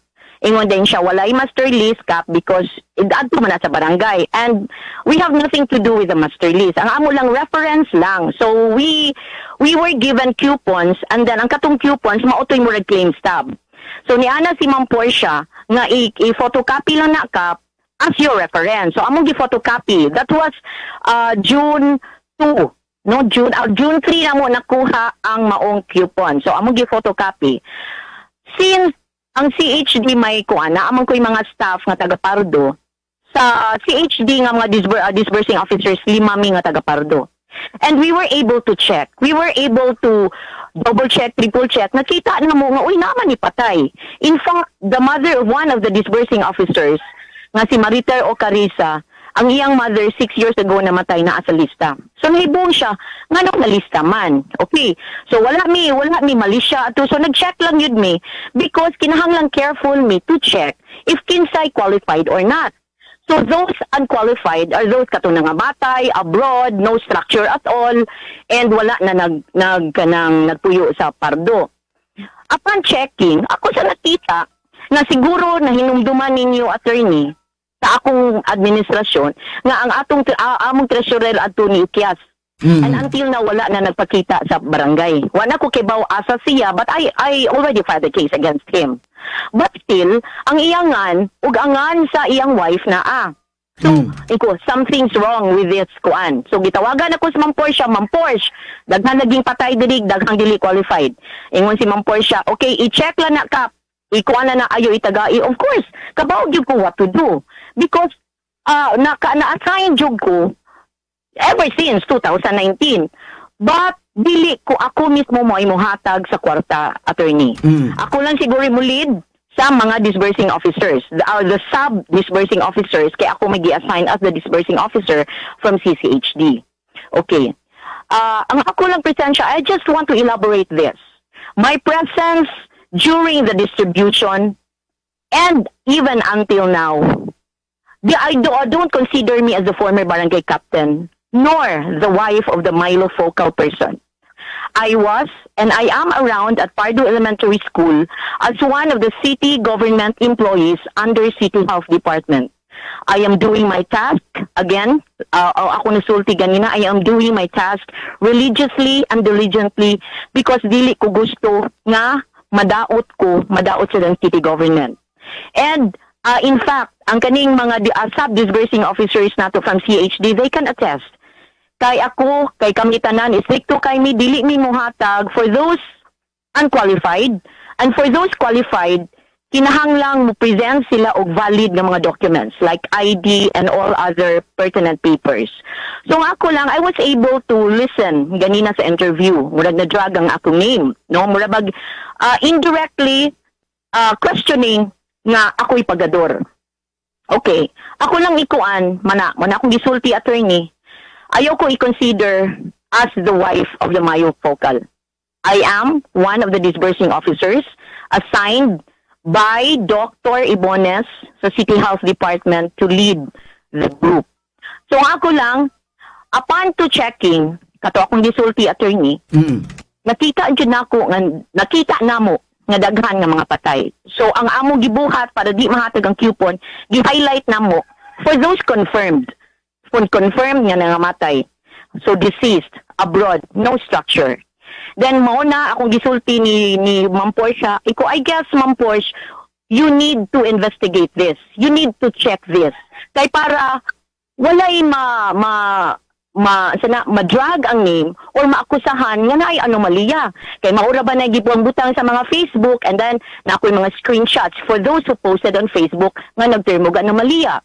Ingon din siya, "Walay master list, Kap, because adto man na sa barangay. And we have nothing to do with the master list. Ang amo lang, reference lang." So we were given coupons and then ang katong coupons mao to'y murag claim stub. So niana si Ma'am Portia nga i-photocopy lang na, Kap, as your reference. So among gi-photocopy. That was June 2. No, June 3 na mo nakuha ang maong coupon. So among gi-photocopy. Since ang CHD may kuan na among ko'y mga staff nga taga Pardo, sa CHD nga mga disbursing officers, lima mi nga taga Pardo. And we were able to check. We were able to double check, triple check. Nakita na mo nga, uy, naman ni patay. In fact, the mother of one of the disbursing officers, nga si Mariter Ocarisa, ang iyang mother 6 years ago namatay na sa lista. So nahibong siya, ngano na lista man? Okay. So wala mi malisya ato. So nag-check lang yun mi because kinahanglan careful mi to check if kinsay qualified or not. So those unqualified are those katong nangamatay, abroad, no structure at all, and wala na nag, nag kanang nagpuyo sa Pardo. Upon checking, ako sa nakita na siguro na hinumduman ninyo, attorney, sa akong administrasyon nga ang atong among treasurer adto ni Ukyas. And until now, wala na nagpakita sa barangay. Wala ko kibaw asa siya, but I already filed the case against him. But still, ang iyangan ug angan sa iyang wife na ah. So, iko, something's wrong with this kuan. So, gitawagan ako sa Ma'am Portia, "Ma'am Porsche, daghan naging patay diri, daghang dili qualified." Ingon si Ma'am Portia, "Okay, i-check lang na, Kap. Ikuan na na ayo itagai." Of course, kabaw gyud ko what to do. Because, naka, na-assign jud ko ever since 2019. But, dili ko ako mismo mo ay muhatag sa kwarta, attorney. Ako lang siguro mo lead sa mga disbursing officers, the sub-disbursing officers, kaya ako mag assign as the disbursing officer from CCHD. Okay. Ang ako lang presensya, I just want to elaborate this. My presence during the distribution and even until now, I don't consider me as the former barangay captain nor the wife of the Milo focal person. I was and I am around at Pardo Elementary School as one of the city government employees under City Health Department. I am doing my task, again, ako nasulti ganina, I am doing my task religiously and diligently because dili ko gusto nga madaot ko, madaot sa city government. And in fact, ang kaning mga sub-disbursing officers nato from CHD, they can attest. Kay ako, kay kami tanan, istrikto kay mi, dili mi muhatag for those unqualified, and for those qualified, kinahanglang mo present sila og valid nga mga documents like ID and all other pertinent papers. So ang ako lang, I was able to listen ganina sa interview. Murag na drag ang akong name, no? Murag bag indirectly questioning nga ako'y pagador. Okay. Ako lang ikuan, mana akong gisulti, attorney. Ayaw ko i-consider as the wife of the Mayo Focal. I am one of the disbursing officers assigned by Dr. Ibones sa City Health Department to lead the group. So ang ako lang, upon to checking, kato akong gisulti, attorney, nakita jud nako nga nakita namo nga daghan nga mga patay. So ang among gibuhat para di mahatag ang coupon, gi-highlight namo for those confirmed. Kung confirmed nga nangamatay. So deceased, abroad, no structure. Then mao na akong gisulti ni Ma'am Portia, iko, "I guess, Ma'am Portia, you need to investigate this. You need to check this." Kay para walay ma ma ma sana ma-drag ang name or maakusahan nga naay anomalya. Kay maura ba na gibuang butang sa mga Facebook and then na ako'y mga screenshots for those who posted on Facebook nga nagtermog anomalya.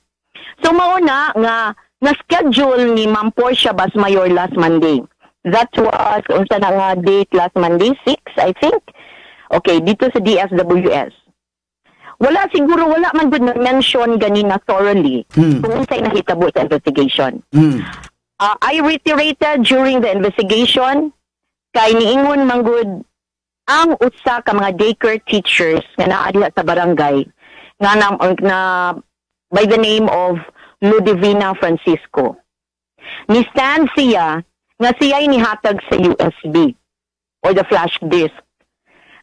So mao na nga na-schedule ni Ma'am Portia Basmayor last Monday. That was unsa na nga date last Monday? 6, I think. Okay, dito sa DSWS. Wala siguro, wala man gud na mention ganina thoroughly kung unsay nahitabo sa investigation. I reiterated during the investigation kay niingon manggod ang usa ka mga daycare teachers nga naa diha sa barangay nga na by the name of Ludivina Francisco. Ni stand siya nga siya'y nihatag sa USB or the flash disk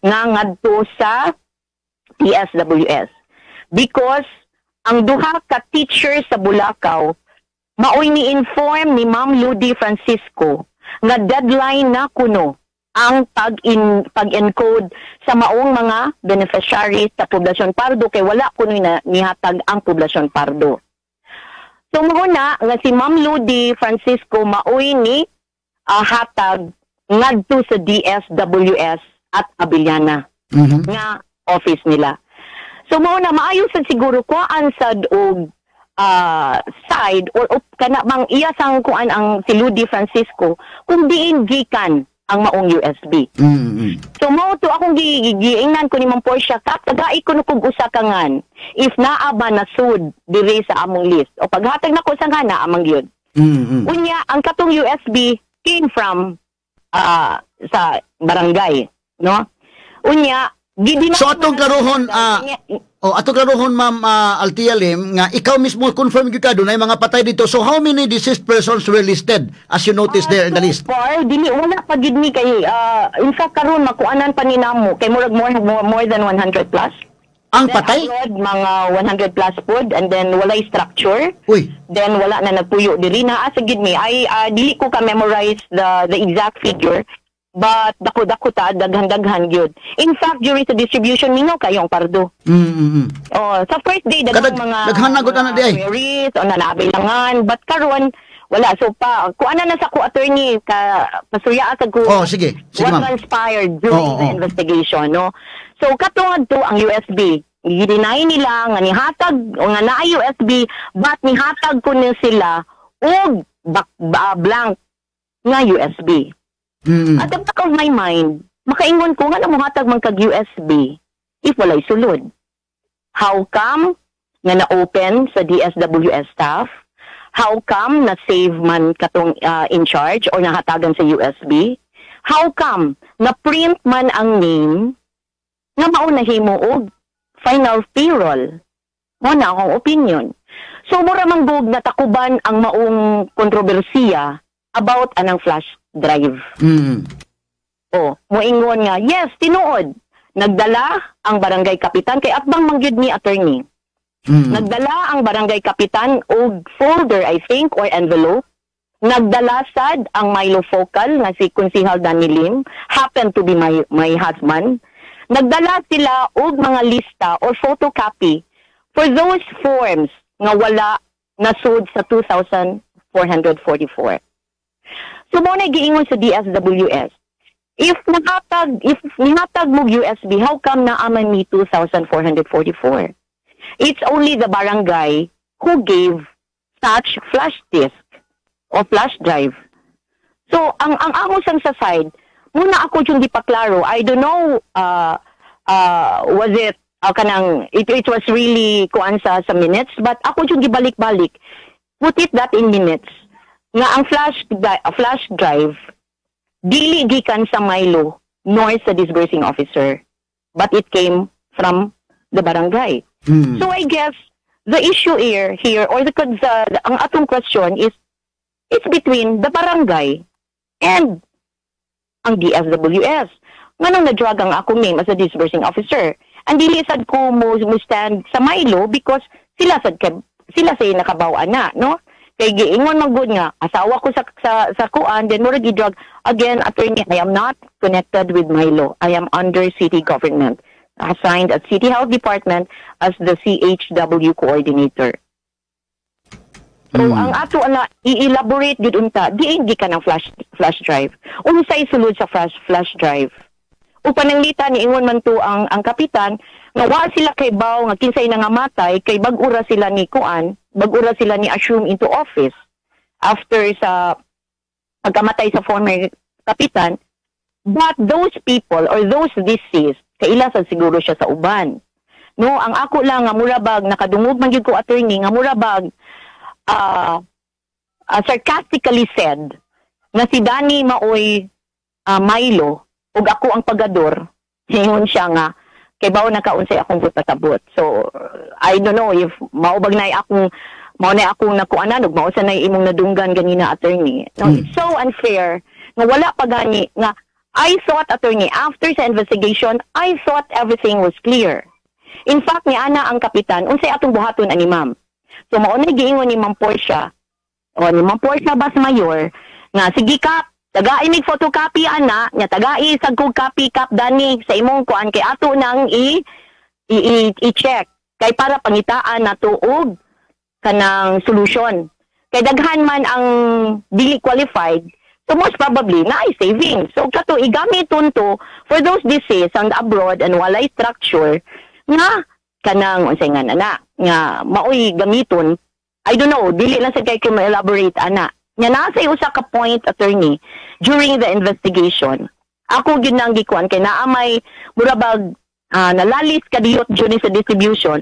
nga ngadto sa TSWS because ang duha ka teacher sa Bulacau maoy ni-inform ni Ma'am Ludi Francisco nga deadline na kuno ang pag-encode sa maong mga beneficiaries sa Poblasyon Pardo kay wala kuno na nihatag ang Poblasyon Pardo. So mao na nga si Ma'am Ludi Francisco maoy ni hatag ngadto sa DSWS at Abellana nga office nila. So mao na maayo sad siguro kuan sad og side or op, kana bang iya sang kuan ang si Ludi Francisco kung diin gikan ang maong USB. So mao to akong giingnan ko ni Ma'am Portia, "Kap, tagai ko no kog usa ka ngan if naa ba na sud diri sa among list." O paghatag nako sa nga naa man gyud. Unya ang katong USB came from sa barangay, no? Unya Gidinay So atong man klarohon oh, atong klarohon, Ma'am Altia Lim, nga ikaw mismo confirm gyud ka dunay mga patay dito. So how many deceased persons were listed as you noticed there in the So list? far, dili, wala pa gid ni kay in fact karon makuanan pa ni namo kay murag more than 100 plus. Ang Then patay? abroad, mga 100 plus pod and then walay structure. Uy. Then wala na nagpuyo diri na asa gid mi. I dili ko ka memorize the exact figure, but dako-dako ta, daghan-daghan gyud. In fact, during the distribution, mingaw kayo ang pardo. Oh, sa first day daghang mga daghan na gud ana di ay. Queries o na naabilangan, but karon wala. So pa kuana na sa ko, attorney, ka pasuya sa ko Oh, sige. Sige, what ma'am. transpired during Oo, the oo. investigation, no? So katungad to ang USB, gi-deny nila nga nihatag o nga naa USB, but nihatag ko ni sila og blank nga USB. At the back of my mind, makaingon ko nga mohatag man kag USB if walay sulod. How come nga na-open sa DSWS staff? How come na-save man katong in charge or nahatagan sa USB? How come na-print man ang name nga mao na himo og final payroll? Mo na akong opinion. So mura man gug natakuban ang maong kontrobersiya about anang flash drive. O, moingon nga, yes, tinuod. Nagdala ang barangay kapitan kay atbang man gyud ni, attorney. Nagdala ang barangay kapitan og folder, I think, or envelope. Nagdala sad ang Milo Focal nga si Konsihal Danny Lim, happened to be my husband. Nagdala sila og mga lista or photocopy for those forms nga wala nasud sa 2,444. So mo na giingon sa DSWS. If nihatag mo USB, how come naa man mi 2,444? It's only the barangay who gave such flash disk or flash drive. So, ang ako sang sa side, muna ako yung di pa klaro. I don't know, was it, kanang, it was really kuan sa minutes, but ako yung gibalik-balik. Put it that in minutes. Nga ang flash drive, dili gikan sa Milo nor sa disbursing officer, but it came from the barangay. So I guess the issue here or the ang atong question is it's between the barangay and ang DSWS. Nganong na-drag ang akong name as a disbursing officer? Ang dili sad ko mo stand sa Milo because sila sad kay sila say nakabaw na, no? Kay giingon man gud nga asawa ko sa kuan, then murag i-drag again. Attorney, I am not connected with Milo. I am under city government, assigned at City Health Department as the CHW coordinator. So ang ato na i-elaborate gud unta, diin gikan ang flash drive? Unsay sulod sa flash drive? Ug pananglita niingon man to ang kapitan nga wa sila kay baw nga kinsay nangamatay kay bag-o ra sila ni kuan, bag-o ra sila ni assume into office after sa pagkamatay sa former kapitan. But those people or those deceased, kaila sa siguro siya sa uban, no? Ang ako lang nga mura bag nakadungog man gyud ko, attorney, nga mura bag sarcastically said nga si Danny maoy Milo ug ako ang pagador. Ingon siya nga kay bawo na kaunsay akong pasabot. So I don't know if mao bag nay akong mao na akong nakuanan ug mao sa nay imong nadunggan ganina, attorney, no? It's so unfair nga wala pa gani nga I thought, attorney, after sa investigation, I thought everything was clear. In fact, ni ana ang kapitan, unsay atong buhaton ani, ma'am? So mao na giingon ni Ma'am Portia o ni Ma'am Portia Bas Mayor nga sige kap, tagai mig photocopy ana nya, tagai sad kog copy, Kap Dani, sa imong kuan kay ato nang i-check kay para pangitaan nato og kanang solution kay daghan man ang dili qualified, so most probably naay savings. So kato igamiton to for those deceased ang abroad and walay structure nga kanang unsay nga na nga maoy gamiton. I don't know, dili lang sa kay ko ma-elaborate ana. Nya nasa usa ka point, attorney, during the investigation. Ako gyud nang gikuan kay naa may mura bag nalalis kadiyot during sa distribution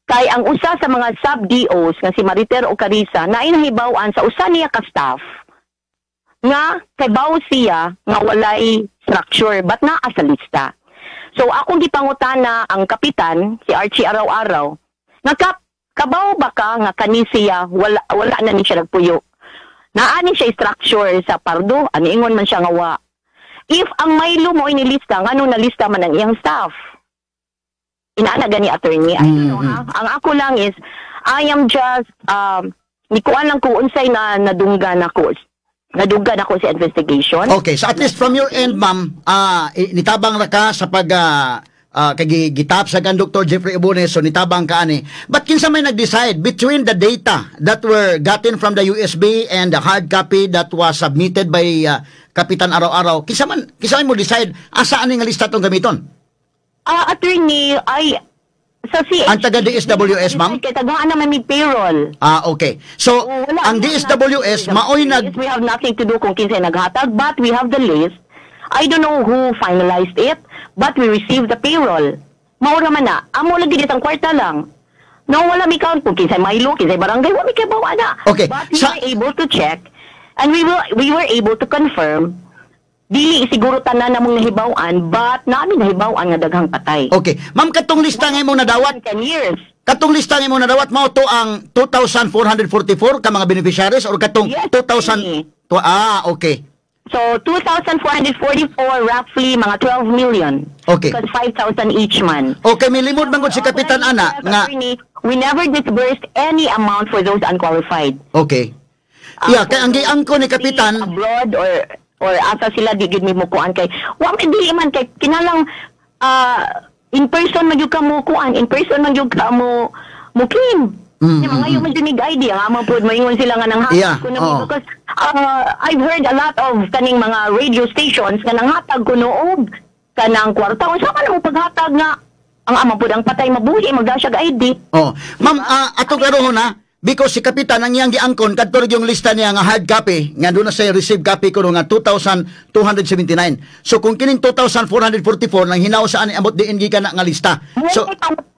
kay ang usa sa mga sub DOs nga si Mariter Ocarisa na inahibaw-an sa usa niya ka staff nga kay baw siya nga walay structure but naa sa lista. So akong gipangutana ang kapitan, si Archie Araw-araw, nga kap, kabaw ba ka nga kani siya wala wala na ni siya nagpuyo? Naa ni siya structure sa Pardo, ani ingon man siya nga wa. If ang Milo mo inilista, ngano nalista man ang iyang staff? Inaana gani, attorney. I don't know, ha? Ang ako lang is, I am just, nikuan lang ko unsay na nadunggan ako. Nadunggan ako sa investigation. Okay, so at least from your end, ma'am, nitabang ra ka sa pag kay gitap sa kan Dr. Jeffrey Ebones, so nitabang ka ani. But kinsa may nag-decide between the data that were gotten from the USB and the hard copy that was submitted by Kapitan Araw-Araw? Kinsa man mo decide asa ani nga lista tong gamiton? Ah, attorney, ay sa CH. Ang taga DSWS, ma'am? Kay tagaan naman may payroll. Ah, okay. So, Oh, wala, ang wala. DSWS maoy nag We have nothing to do kung kinsay naghatag, but we have the list. I don't know who finalized it, but we received the payroll. Mao ra man na. Amo lagi ang kwarta lang. No, wala mi count kung kinsay Milo, kinsay barangay, wa mi kay bawa na. Okay, But we were able to check and we were able to confirm dili siguro tanan namong nahibaw-an, but namin nahibaw-an nga daghang patay. Okay. Ma'am, katong lista nga imong nadawat, 10 years. Katong lista nga imong nadawat mao to ang 2,444 ka mga beneficiaries or katong Yes, 2,000 to, ah, okay. So, 2,444, roughly mga 12 million. Because 5,000 each man. Okay, may limod man gud si Kapitan ana nga Attorney, we never disbursed any amount for those unqualified. Okay. Yeah, kay ang giangko ni Kapitan abroad or asa sila, di gid mi mo kuan kay wa man, dili man kay kinalang in person man gyud ka mo kuan, in person man gyud ka mo mo claim. Yung mga yung man ID ang amang pod moingon sila nga nanghatag kuno because I've heard a lot of kaning mga radio stations nga nanghatag kuno og kanang kwarta. Unsa man mo paghatag nga ang amang pod ang patay mabuhi magda siya ID? Oh, ma'am, ato karon na because si Kapitan, ang iyang giangkon kadto yung lista niya nga hard copy nga doon na sa receive copy ko nga 2,279. So kung kining 2,444 nang hinaw sa ani amot diin gikan na nga lista. So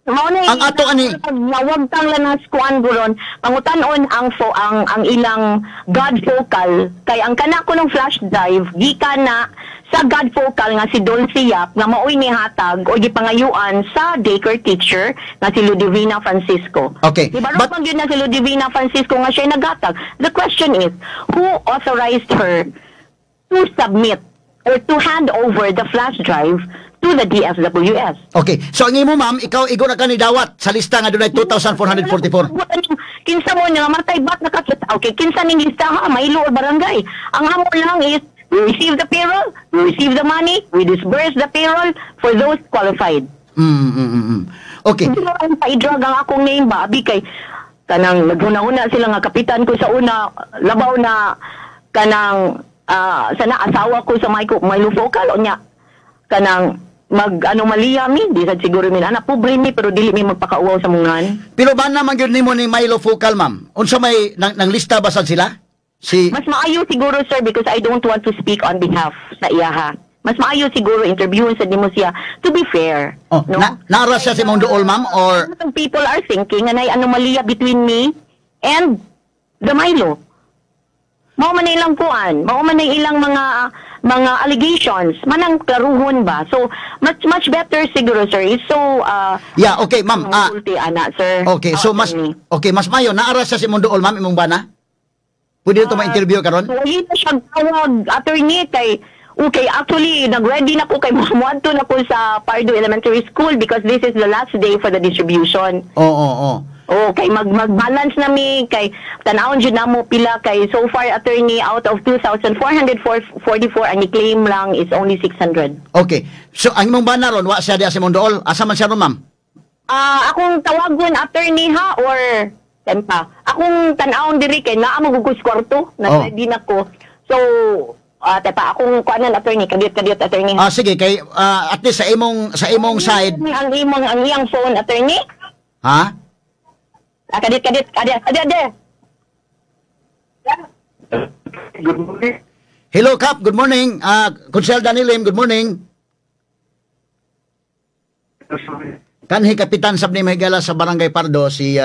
Mao na ang ato ani nawag tang lanas kuan buron pangutanon ang fo, ang ilang God focal kay ang kana ko ng flash drive gikan na sa God focal nga si Dulce Yap nga maoy nihatag o gipangayuan sa daycare teacher nga si Ludivina Francisco. Okay, Di ba man gyud na si Ludivina Francisco nga siya naghatag? The question is, who authorized her to submit or to hand over the flash drive to the DSWS? Okay. So ang imo, ma'am, ikaw igo na ka ni dawat sa lista nga dunay 2,444. Kinsa mo nga matay bat nakakita? Okay, kinsa ning lista ha, Milo or barangay? Ang amo lang is we receive the payroll, we receive the money, we disburse the payroll for those qualified. Okay. Hindi mo ang pa-drag ang akong name ba, abi kay kanang naghuna-huna sila nga kapitan ko sa una, labaw na kanang sana asawa ko sa Milo, Milo Focal o nya kanang mag anomalya mi, di sad siguro mi ana, pobre mi pero dili mi magpakauwaw sa mungan. Pero ba naman gyud nimo ni Milo Focal, ma'am? Unsa may nang lista ba sad sila? Si Mas maayo siguro, sir, because I don't want to speak on behalf sa iyaha. Mas maayo siguro interviewin sa nimo siya to be fair. Oh, no? Na naara siya sa imong duol, ma'am, or Some people are thinking nga nay anomalya between me and the Milo. Mao man na ilang kuan, mao man na ilang mga allegations, manang klaruhon ba? So much much better siguro, sir, is so Yeah, okay, ma'am. Ah, multi ana, sir. Okay, so Oh, mas attorney. okay, mas mayo naara siya sa imong duol, ma'am, imong bana? Pwede to ma-interview karon? So, hindi na siya tawag, attorney, kay okay, actually, nag-ready na ko kay muadto na ko sa Pardo Elementary School because this is the last day for the distribution. Oo. Oh, kay mag-balance na mi kay tan-awon jud namo pila kay so far, attorney, out of 2,444 ang i-claim lang is only 600. Okay. So ang imong bana ron wa siya diya sa imong duol. Asa man siya ron, ma'am? Ah, akong tawagon, attorney, ha, or tempa. Akong tan-awon diri kay naa mo gugus kwarto, nag-ready na ko. So, tepa akong kuanan, attorney, kadiyot kadiyot, attorney. Ah, sige, kay at least sa imong side, Ang imong ang iyang phone, attorney? Ha? Ah, kadiyot kadiyot kadiyot kadiyot kadiyot. Good morning. Hello, Kap, good morning. Ah, Konsehal Danny Lim, good morning. Kanhi kapitan sab ni Mahigala sa Barangay Pardo si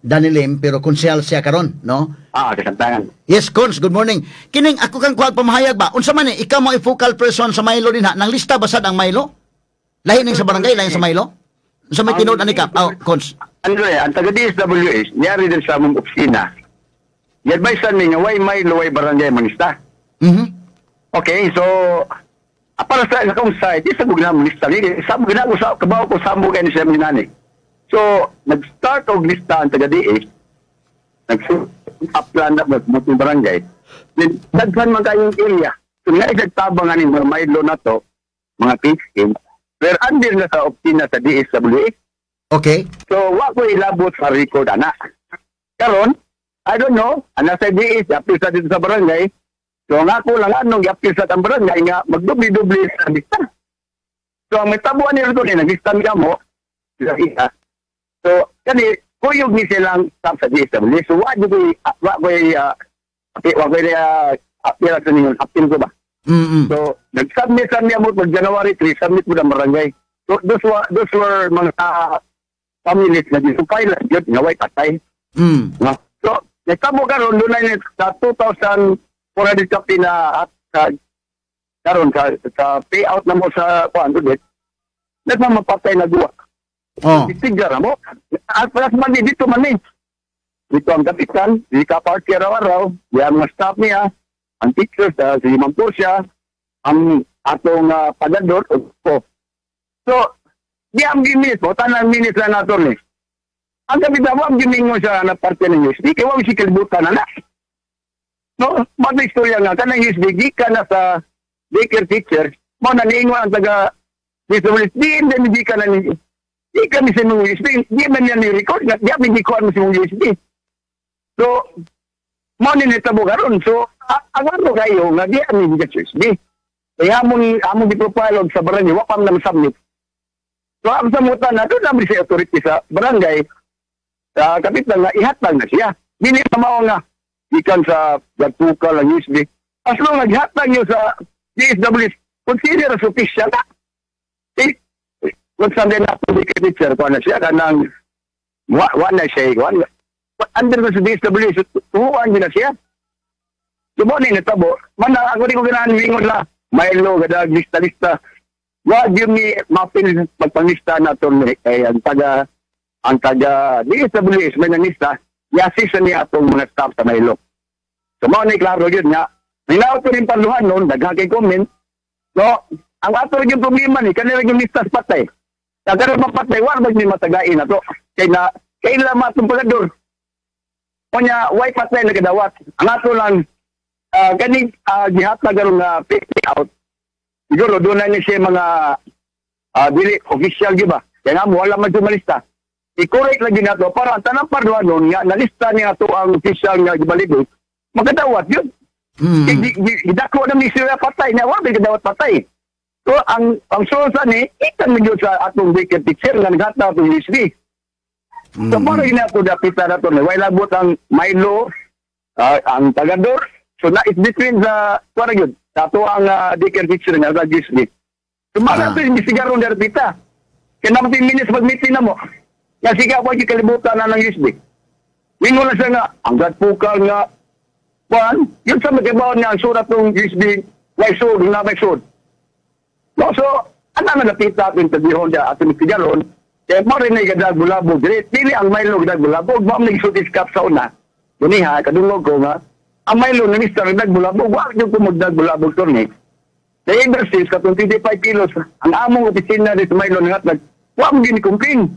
Danny Lim, pero konsehal siya karon, no? Ah, kasamtangan. Yes, Cons, good morning. Kining ako kang kuhag pamahayag ba? Unsa man ni ikaw mo focal person sa Milo dinha? Nang lista ba sad ang Milo? Lahi ning sa barangay, lahi sa Milo? Unsa may tinuod ani ka? Oh, Cons. Andre, ang taga DSWH, niyari din sa among opisina. I-advise mi nga way Milo, way barangay manista. Okay, so para sa akong side, isa ko na lista ni sa mo gina ko sa kabaw ko sa mo kay ni siya minani. So, nag-start og lista ang taga DS. Nag-uplan na mo barangay. Then daghan man kayong area. So, nga isagtabang ani mga Milo na to, mga PHM, pero under na sa opisina sa DSWH. So, wa ko ilabot sa record ana. Karon, I don't know, ana sa DS, apil sa dito sa barangay. So, ang ako lang anong apil sa ang barangay nga magdubli-dubli sa lista. So, ang may tabuan ni rito ni naglista niya mo, sa isa. So, kani kuyog ni silang staff sa DSWH. So, wa ko apil sa ninyo, apil ko ba? So, nag-submit sa niya mo pag January 3, submit mo ng barangay. So, those were mga families na dito file yun, nga way patay. No? So, nagtabo karon doon na sa 2,400 kapi na at sa karon sa payout na mo sa kuan ulit, nagmamapatay na duwa. Istigar mo. At palas man ni dito man ni. Dito ang kapitan, di ka party araw-araw, yan mga staff niya, ang teachers, si Ma'am Portia, ang atong pagador, o ko. So, di ang giminit mo, tanang minutes lang nato ni. Ang kapitan mo, ang gimingo siya na parte ng USB, kaya wag si kalibutan na na. No, mga istorya nga, kanang USB, di ka na sa daycare teacher, mo na niingon ang taga disability, di hindi di ka na ni di kami sa mong USB, di man yan ni-record, nga, di kami di ko sa mong USB. So, mo ni nitabo karon. So, ang ano kayo, nga di kami di ka USB. Kaya among di-profile og sa barangay, wa pa man submit. So, ang samutan na, doon namin sa authority sa barangay, sa kapitan nga, ihatag na siya. Dili pa mao nga, gikan sa Gatuka lang USB. As long as ihatag niyo sa DSW, consider as official na. Eh, kung Sunday na po, di teacher, kuha na siya, kanang, wa na siya, wa, under na sa DSW, so, tuhuan niyo na siya. So, mo ni natabo, man ako di ko ganahan wingon la, Milo, gadag, lista-lista. Wa gyud ni mapil pagpanglista na to ni kay ang taga DSWS may nangista, i-assist niya atong mga staff sa Milo. So mao ni klaro gyud nga ninaot ko rin paluhan noon, daghan kay comment. No, ang ato rin yung problema ni kanila yung lista sa patay. Ang karon mapatay, wa ba ni matagain na to? Kay na kailan matong pagador. Unya, way patay na kadawat. Ang ato lang kani gihatag karon nga pay out. Siguro doon na niya siya mga dili official gyud ba. Kaya nga mo wala man siya malista. I-correct lagi nato para ang tanang parduanon nga nalista niya ato ang official nga gibalibot, makadawat yun. Gidako na ni siya patay na wa may kadawat patay. So ang sulsa ni ikan man gyud sa atong daycare teacher nga naghatag atong USB. So mao na ginato dapita na to ni way labot ang Milo, ang tagador. So na is between sa kuan gyud. Sa ato ang daycare teacher nga nag USB. So mao na to imbestigaron dapita. Kaya naman minutes mag-meeting na mo. Nga sige ako yung kalibutan na ng USB. Mingon na siya nga, ang gatpukal nga, kuan, yun sa magkabaon nga ang surat ng USB, way sud, na may sud. No, so, ano na napita atin tagihon niya, atin tigaron, kaya mo rin na gadag bulabog, dili, dili ang Milo gadag bulabog, mo ang nagsutis kap sa una. Duniha, kadungog ko nga, ang Milo na mista nagdag bulabog, wag yung kumagdag bulabog to ni. The ever since, katong 25 kilos, ang among opisina ni sa Milo nga wa mo gini complain.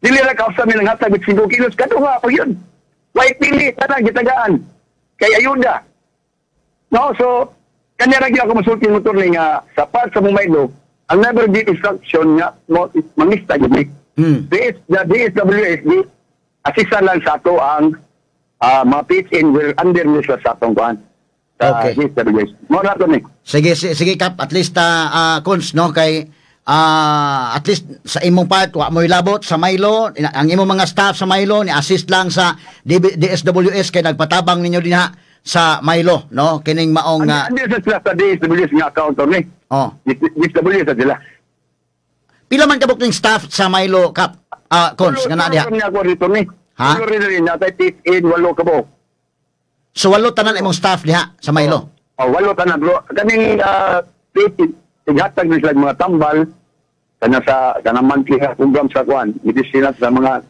Dili ra ka usa nilang hatag 5 kilos, kadto nga pa yun. Way pili, tanang gitagaan. Kay ayuda. No, so, kanya ra gyud ako masulti mo ni nga sa part sa mong Milo, ang never give instruction nga mo mangista gyud ni. The DSWS di assistant lang sa ato ang mga PHN will under ni sa atong kuan. Sa DSWS. Mo na to ni. Sige, sige Kap, at least cons no kay at least sa imong part wa mo'y labot sa Milo, ang imong mga staff sa Milo ni assist lang sa DB, DSWS kay nagpatabang ninyo dinha sa Milo no kining maong Under sa sila sa DSWS nga account to ni. Oh. DSWS sa sila. Pila man kabuk ning staff sa Milo Cup? Cons nga naa diha. Ha? In 8 ka buok. So 8 tanan imong staff diha sa Milo. Oh, 8 tanan bro. Kaning tighatag ni sila mga tambal kana sa kanang monthly program sa kuan, medisina sa mga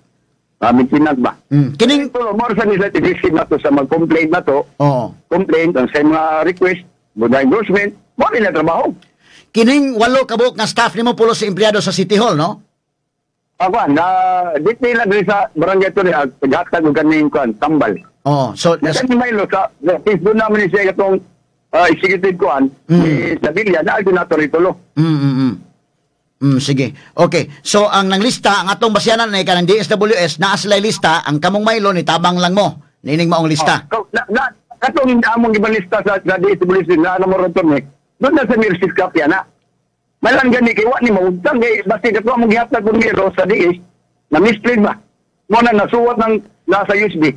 maintenance ba. Kining more sa nila i-receive na to sa mag-complain na to. Oo. Complaint ang sa mga request, mga endorsement, mo rin na trabaho. Kining 8 ka buok nga staff nimo pulo sa empleyado sa City Hall, no? Kuan, na dito lang diri sa barangay to ni tighatag og kaning kuan tambal. Oo. So ni Milo sa Facebook naman siya katong executive kuan ni Sevilla na nato ritulo. Sige. Okay. So ang nanglista ang atong basyanan ay kanang DSWS naa sila lista ang kamong Milo ni tabang lang mo niining maong lista. Oh, na katong among gibalista sa DSWS na mo ron ni. Doon na sa Mercy Cup yan na. Malang gani kay wa ni maugtang kay basta kato among gihatag kun miro sa DS na misprint ba. Mo na nasuwat ng nasa USB.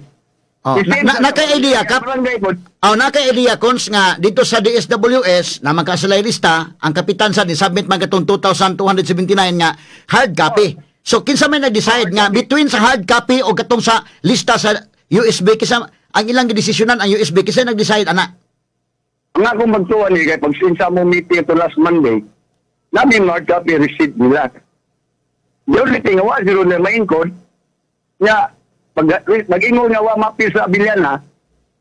Oh, naka-idea ka? Oh, naka-idea cons nga dito sa DSWS na magkasalay lista, ang kapitan sa ni-submit man katong 2,279 nga hard copy. So kinsa may nag-decide nga between sa hard copy o katong sa lista sa USB kinsa ang ilang gidesisyonan ang USB kinsa nag-decide ana? Ang akong magtuwa ni kay pag sinsa mo meeting ito last Monday, namin hard copy receipt nila. The only thing wa zero na maingkod nga mag-ingon nga wa mapil sa Abiliana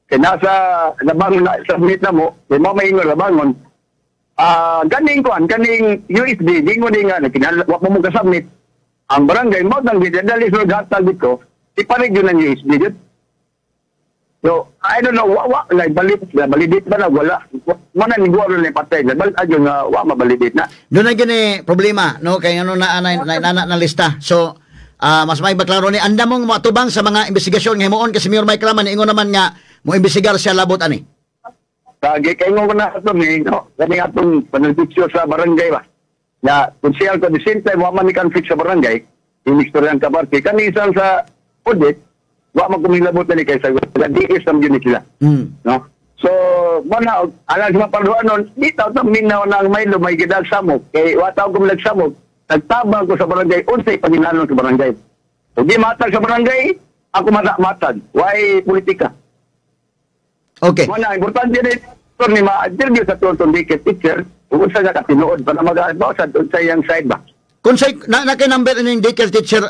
kay nasa labangon na submit na mo kay mo maingon labangon ganing kuan kaning USB dingon din nga kinahanglan wa mo ka-submit ang barangay mo nang gidali sa gatag dito ipanig yun ang USB jud. So I don't know wa like validate ba na wala mo na ni guwaro ni patay bal adyo nga wa mabalidate na doon na gini problema no kay ano na na lista. So mas may baklaro ni anda mong matubang sa mga investigasyon nga himuon kasi Mayor Mike Raman ingon naman nga mo imbestigar siya labot ani. Kay ingon ko na ato ni no kani atong panulbitsyo sa barangay ba. Na konsehal ko the same time wa man ni conflict sa barangay, inistoryan ka parte kani isang sa audit wa man kumilabot ni kay sa DS am gyud sila. No. So mo na alang sa parduanon di taw ta minaw nang may lumay gidal samok kay wa taw kumlag samok. Nagtabang ko sa barangay, unsay panginahanglan sa barangay. Kung di matag sa barangay, ako matag. Why politika? Okay. Wala, importante rin ito ni ma-interview sa Tonton Dike teacher, kung unsa nga katinuod, para mag-abaw sa unsay yang side ba? Kung say, na kay number ining daycare teacher,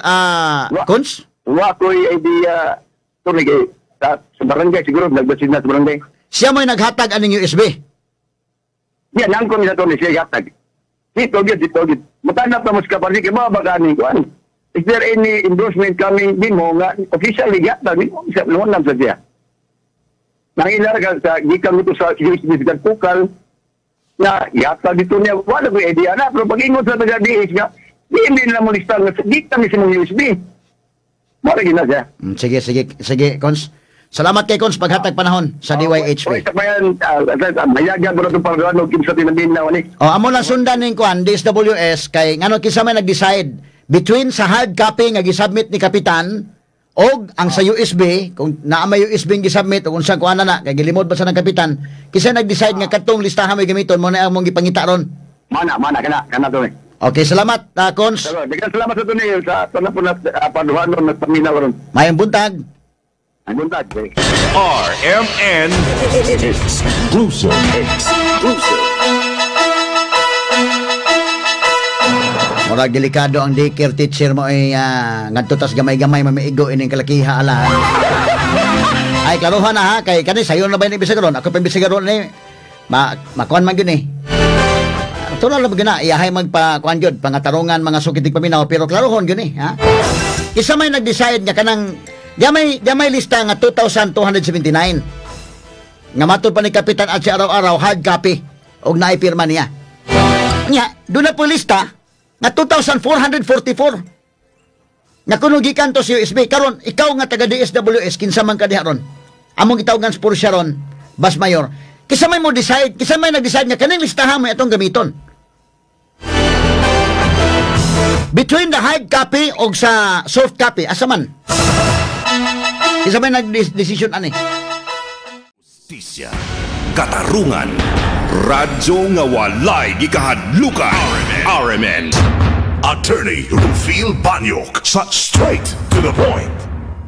Cons? Wa ko'y idea, ito sa barangay, siguro, nagbasin na sa barangay. Siya mo'y naghatag aning USB? Yan, nangko nila ito ni siya hatag. Dito, dito, dito. Matanap na mas kaparti, kaya mga baganing ko. Is there any endorsement coming din mo nga officially yata, di mo, luwan lang sa siya. Nangilar ka sa, gikan ito sa USB sa Pukal, na yata dito niya, wala ko idea na, pero pag-ingon sa taga-DH nga, di hindi nila mo lista nga, di kami sa mong USB. Mara gina siya. Sige, sige, sige, Cons. Salamat kay Cons, paghatag panahon sa DYHP. O, amo lang sundan ning kuan DSWS kay ngano kinsa may nag-decide between sa hard copy nga gisubmit ni kapitan og ang sa USB kung naa may USB nga gisubmit o unsang kuan na kay gilimod ba sa ng kapitan kinsa nag-decide nga kadtong listahan may gamiton mo na among gipangita ron. Mana mana kana kana to. Okay, salamat Cons. Salamat sa tunay sa ato na paduhanon nagpaminaw ron. Mayong buntag. RMN Exclusive. Exclusive. Murag delikado ang daycare teacher mo ay ngadto tas gamay-gamay mamiigo ining kalakiha ala. Ay klarohan na ha kay kani sayo na ba ni imbestigaron? Ako pa imbestigaron ni makuan man gyud ni. Tulo lang gyud na iyahay magpa kuan gyud pangatarungan mga sukitig paminaw pero klarohon gyud ni ha. Isa may nag-decide nga kanang Di may lista nga 2,279. Nga matod pa ni Kapitan at si araw-araw hard copy og naipirma niya. Nya, doon na po lista nga 2,444. Nga kuno gikan to sa USB karon ikaw nga taga DSWS kinsa man ka diha ron. Among gitawgan sa Portia ron, Bas Mayor. Kinsa may mo decide, kinsa may nag-decide nga kaning listahan mo atong gamiton. Between the hard copy og sa soft copy, asa man? Isa may nag-decision ani. Justisya, katarungan, radyo nga walay gikahadlukan. RMN. Attorney Rufil Banyok sa Straight to the Point.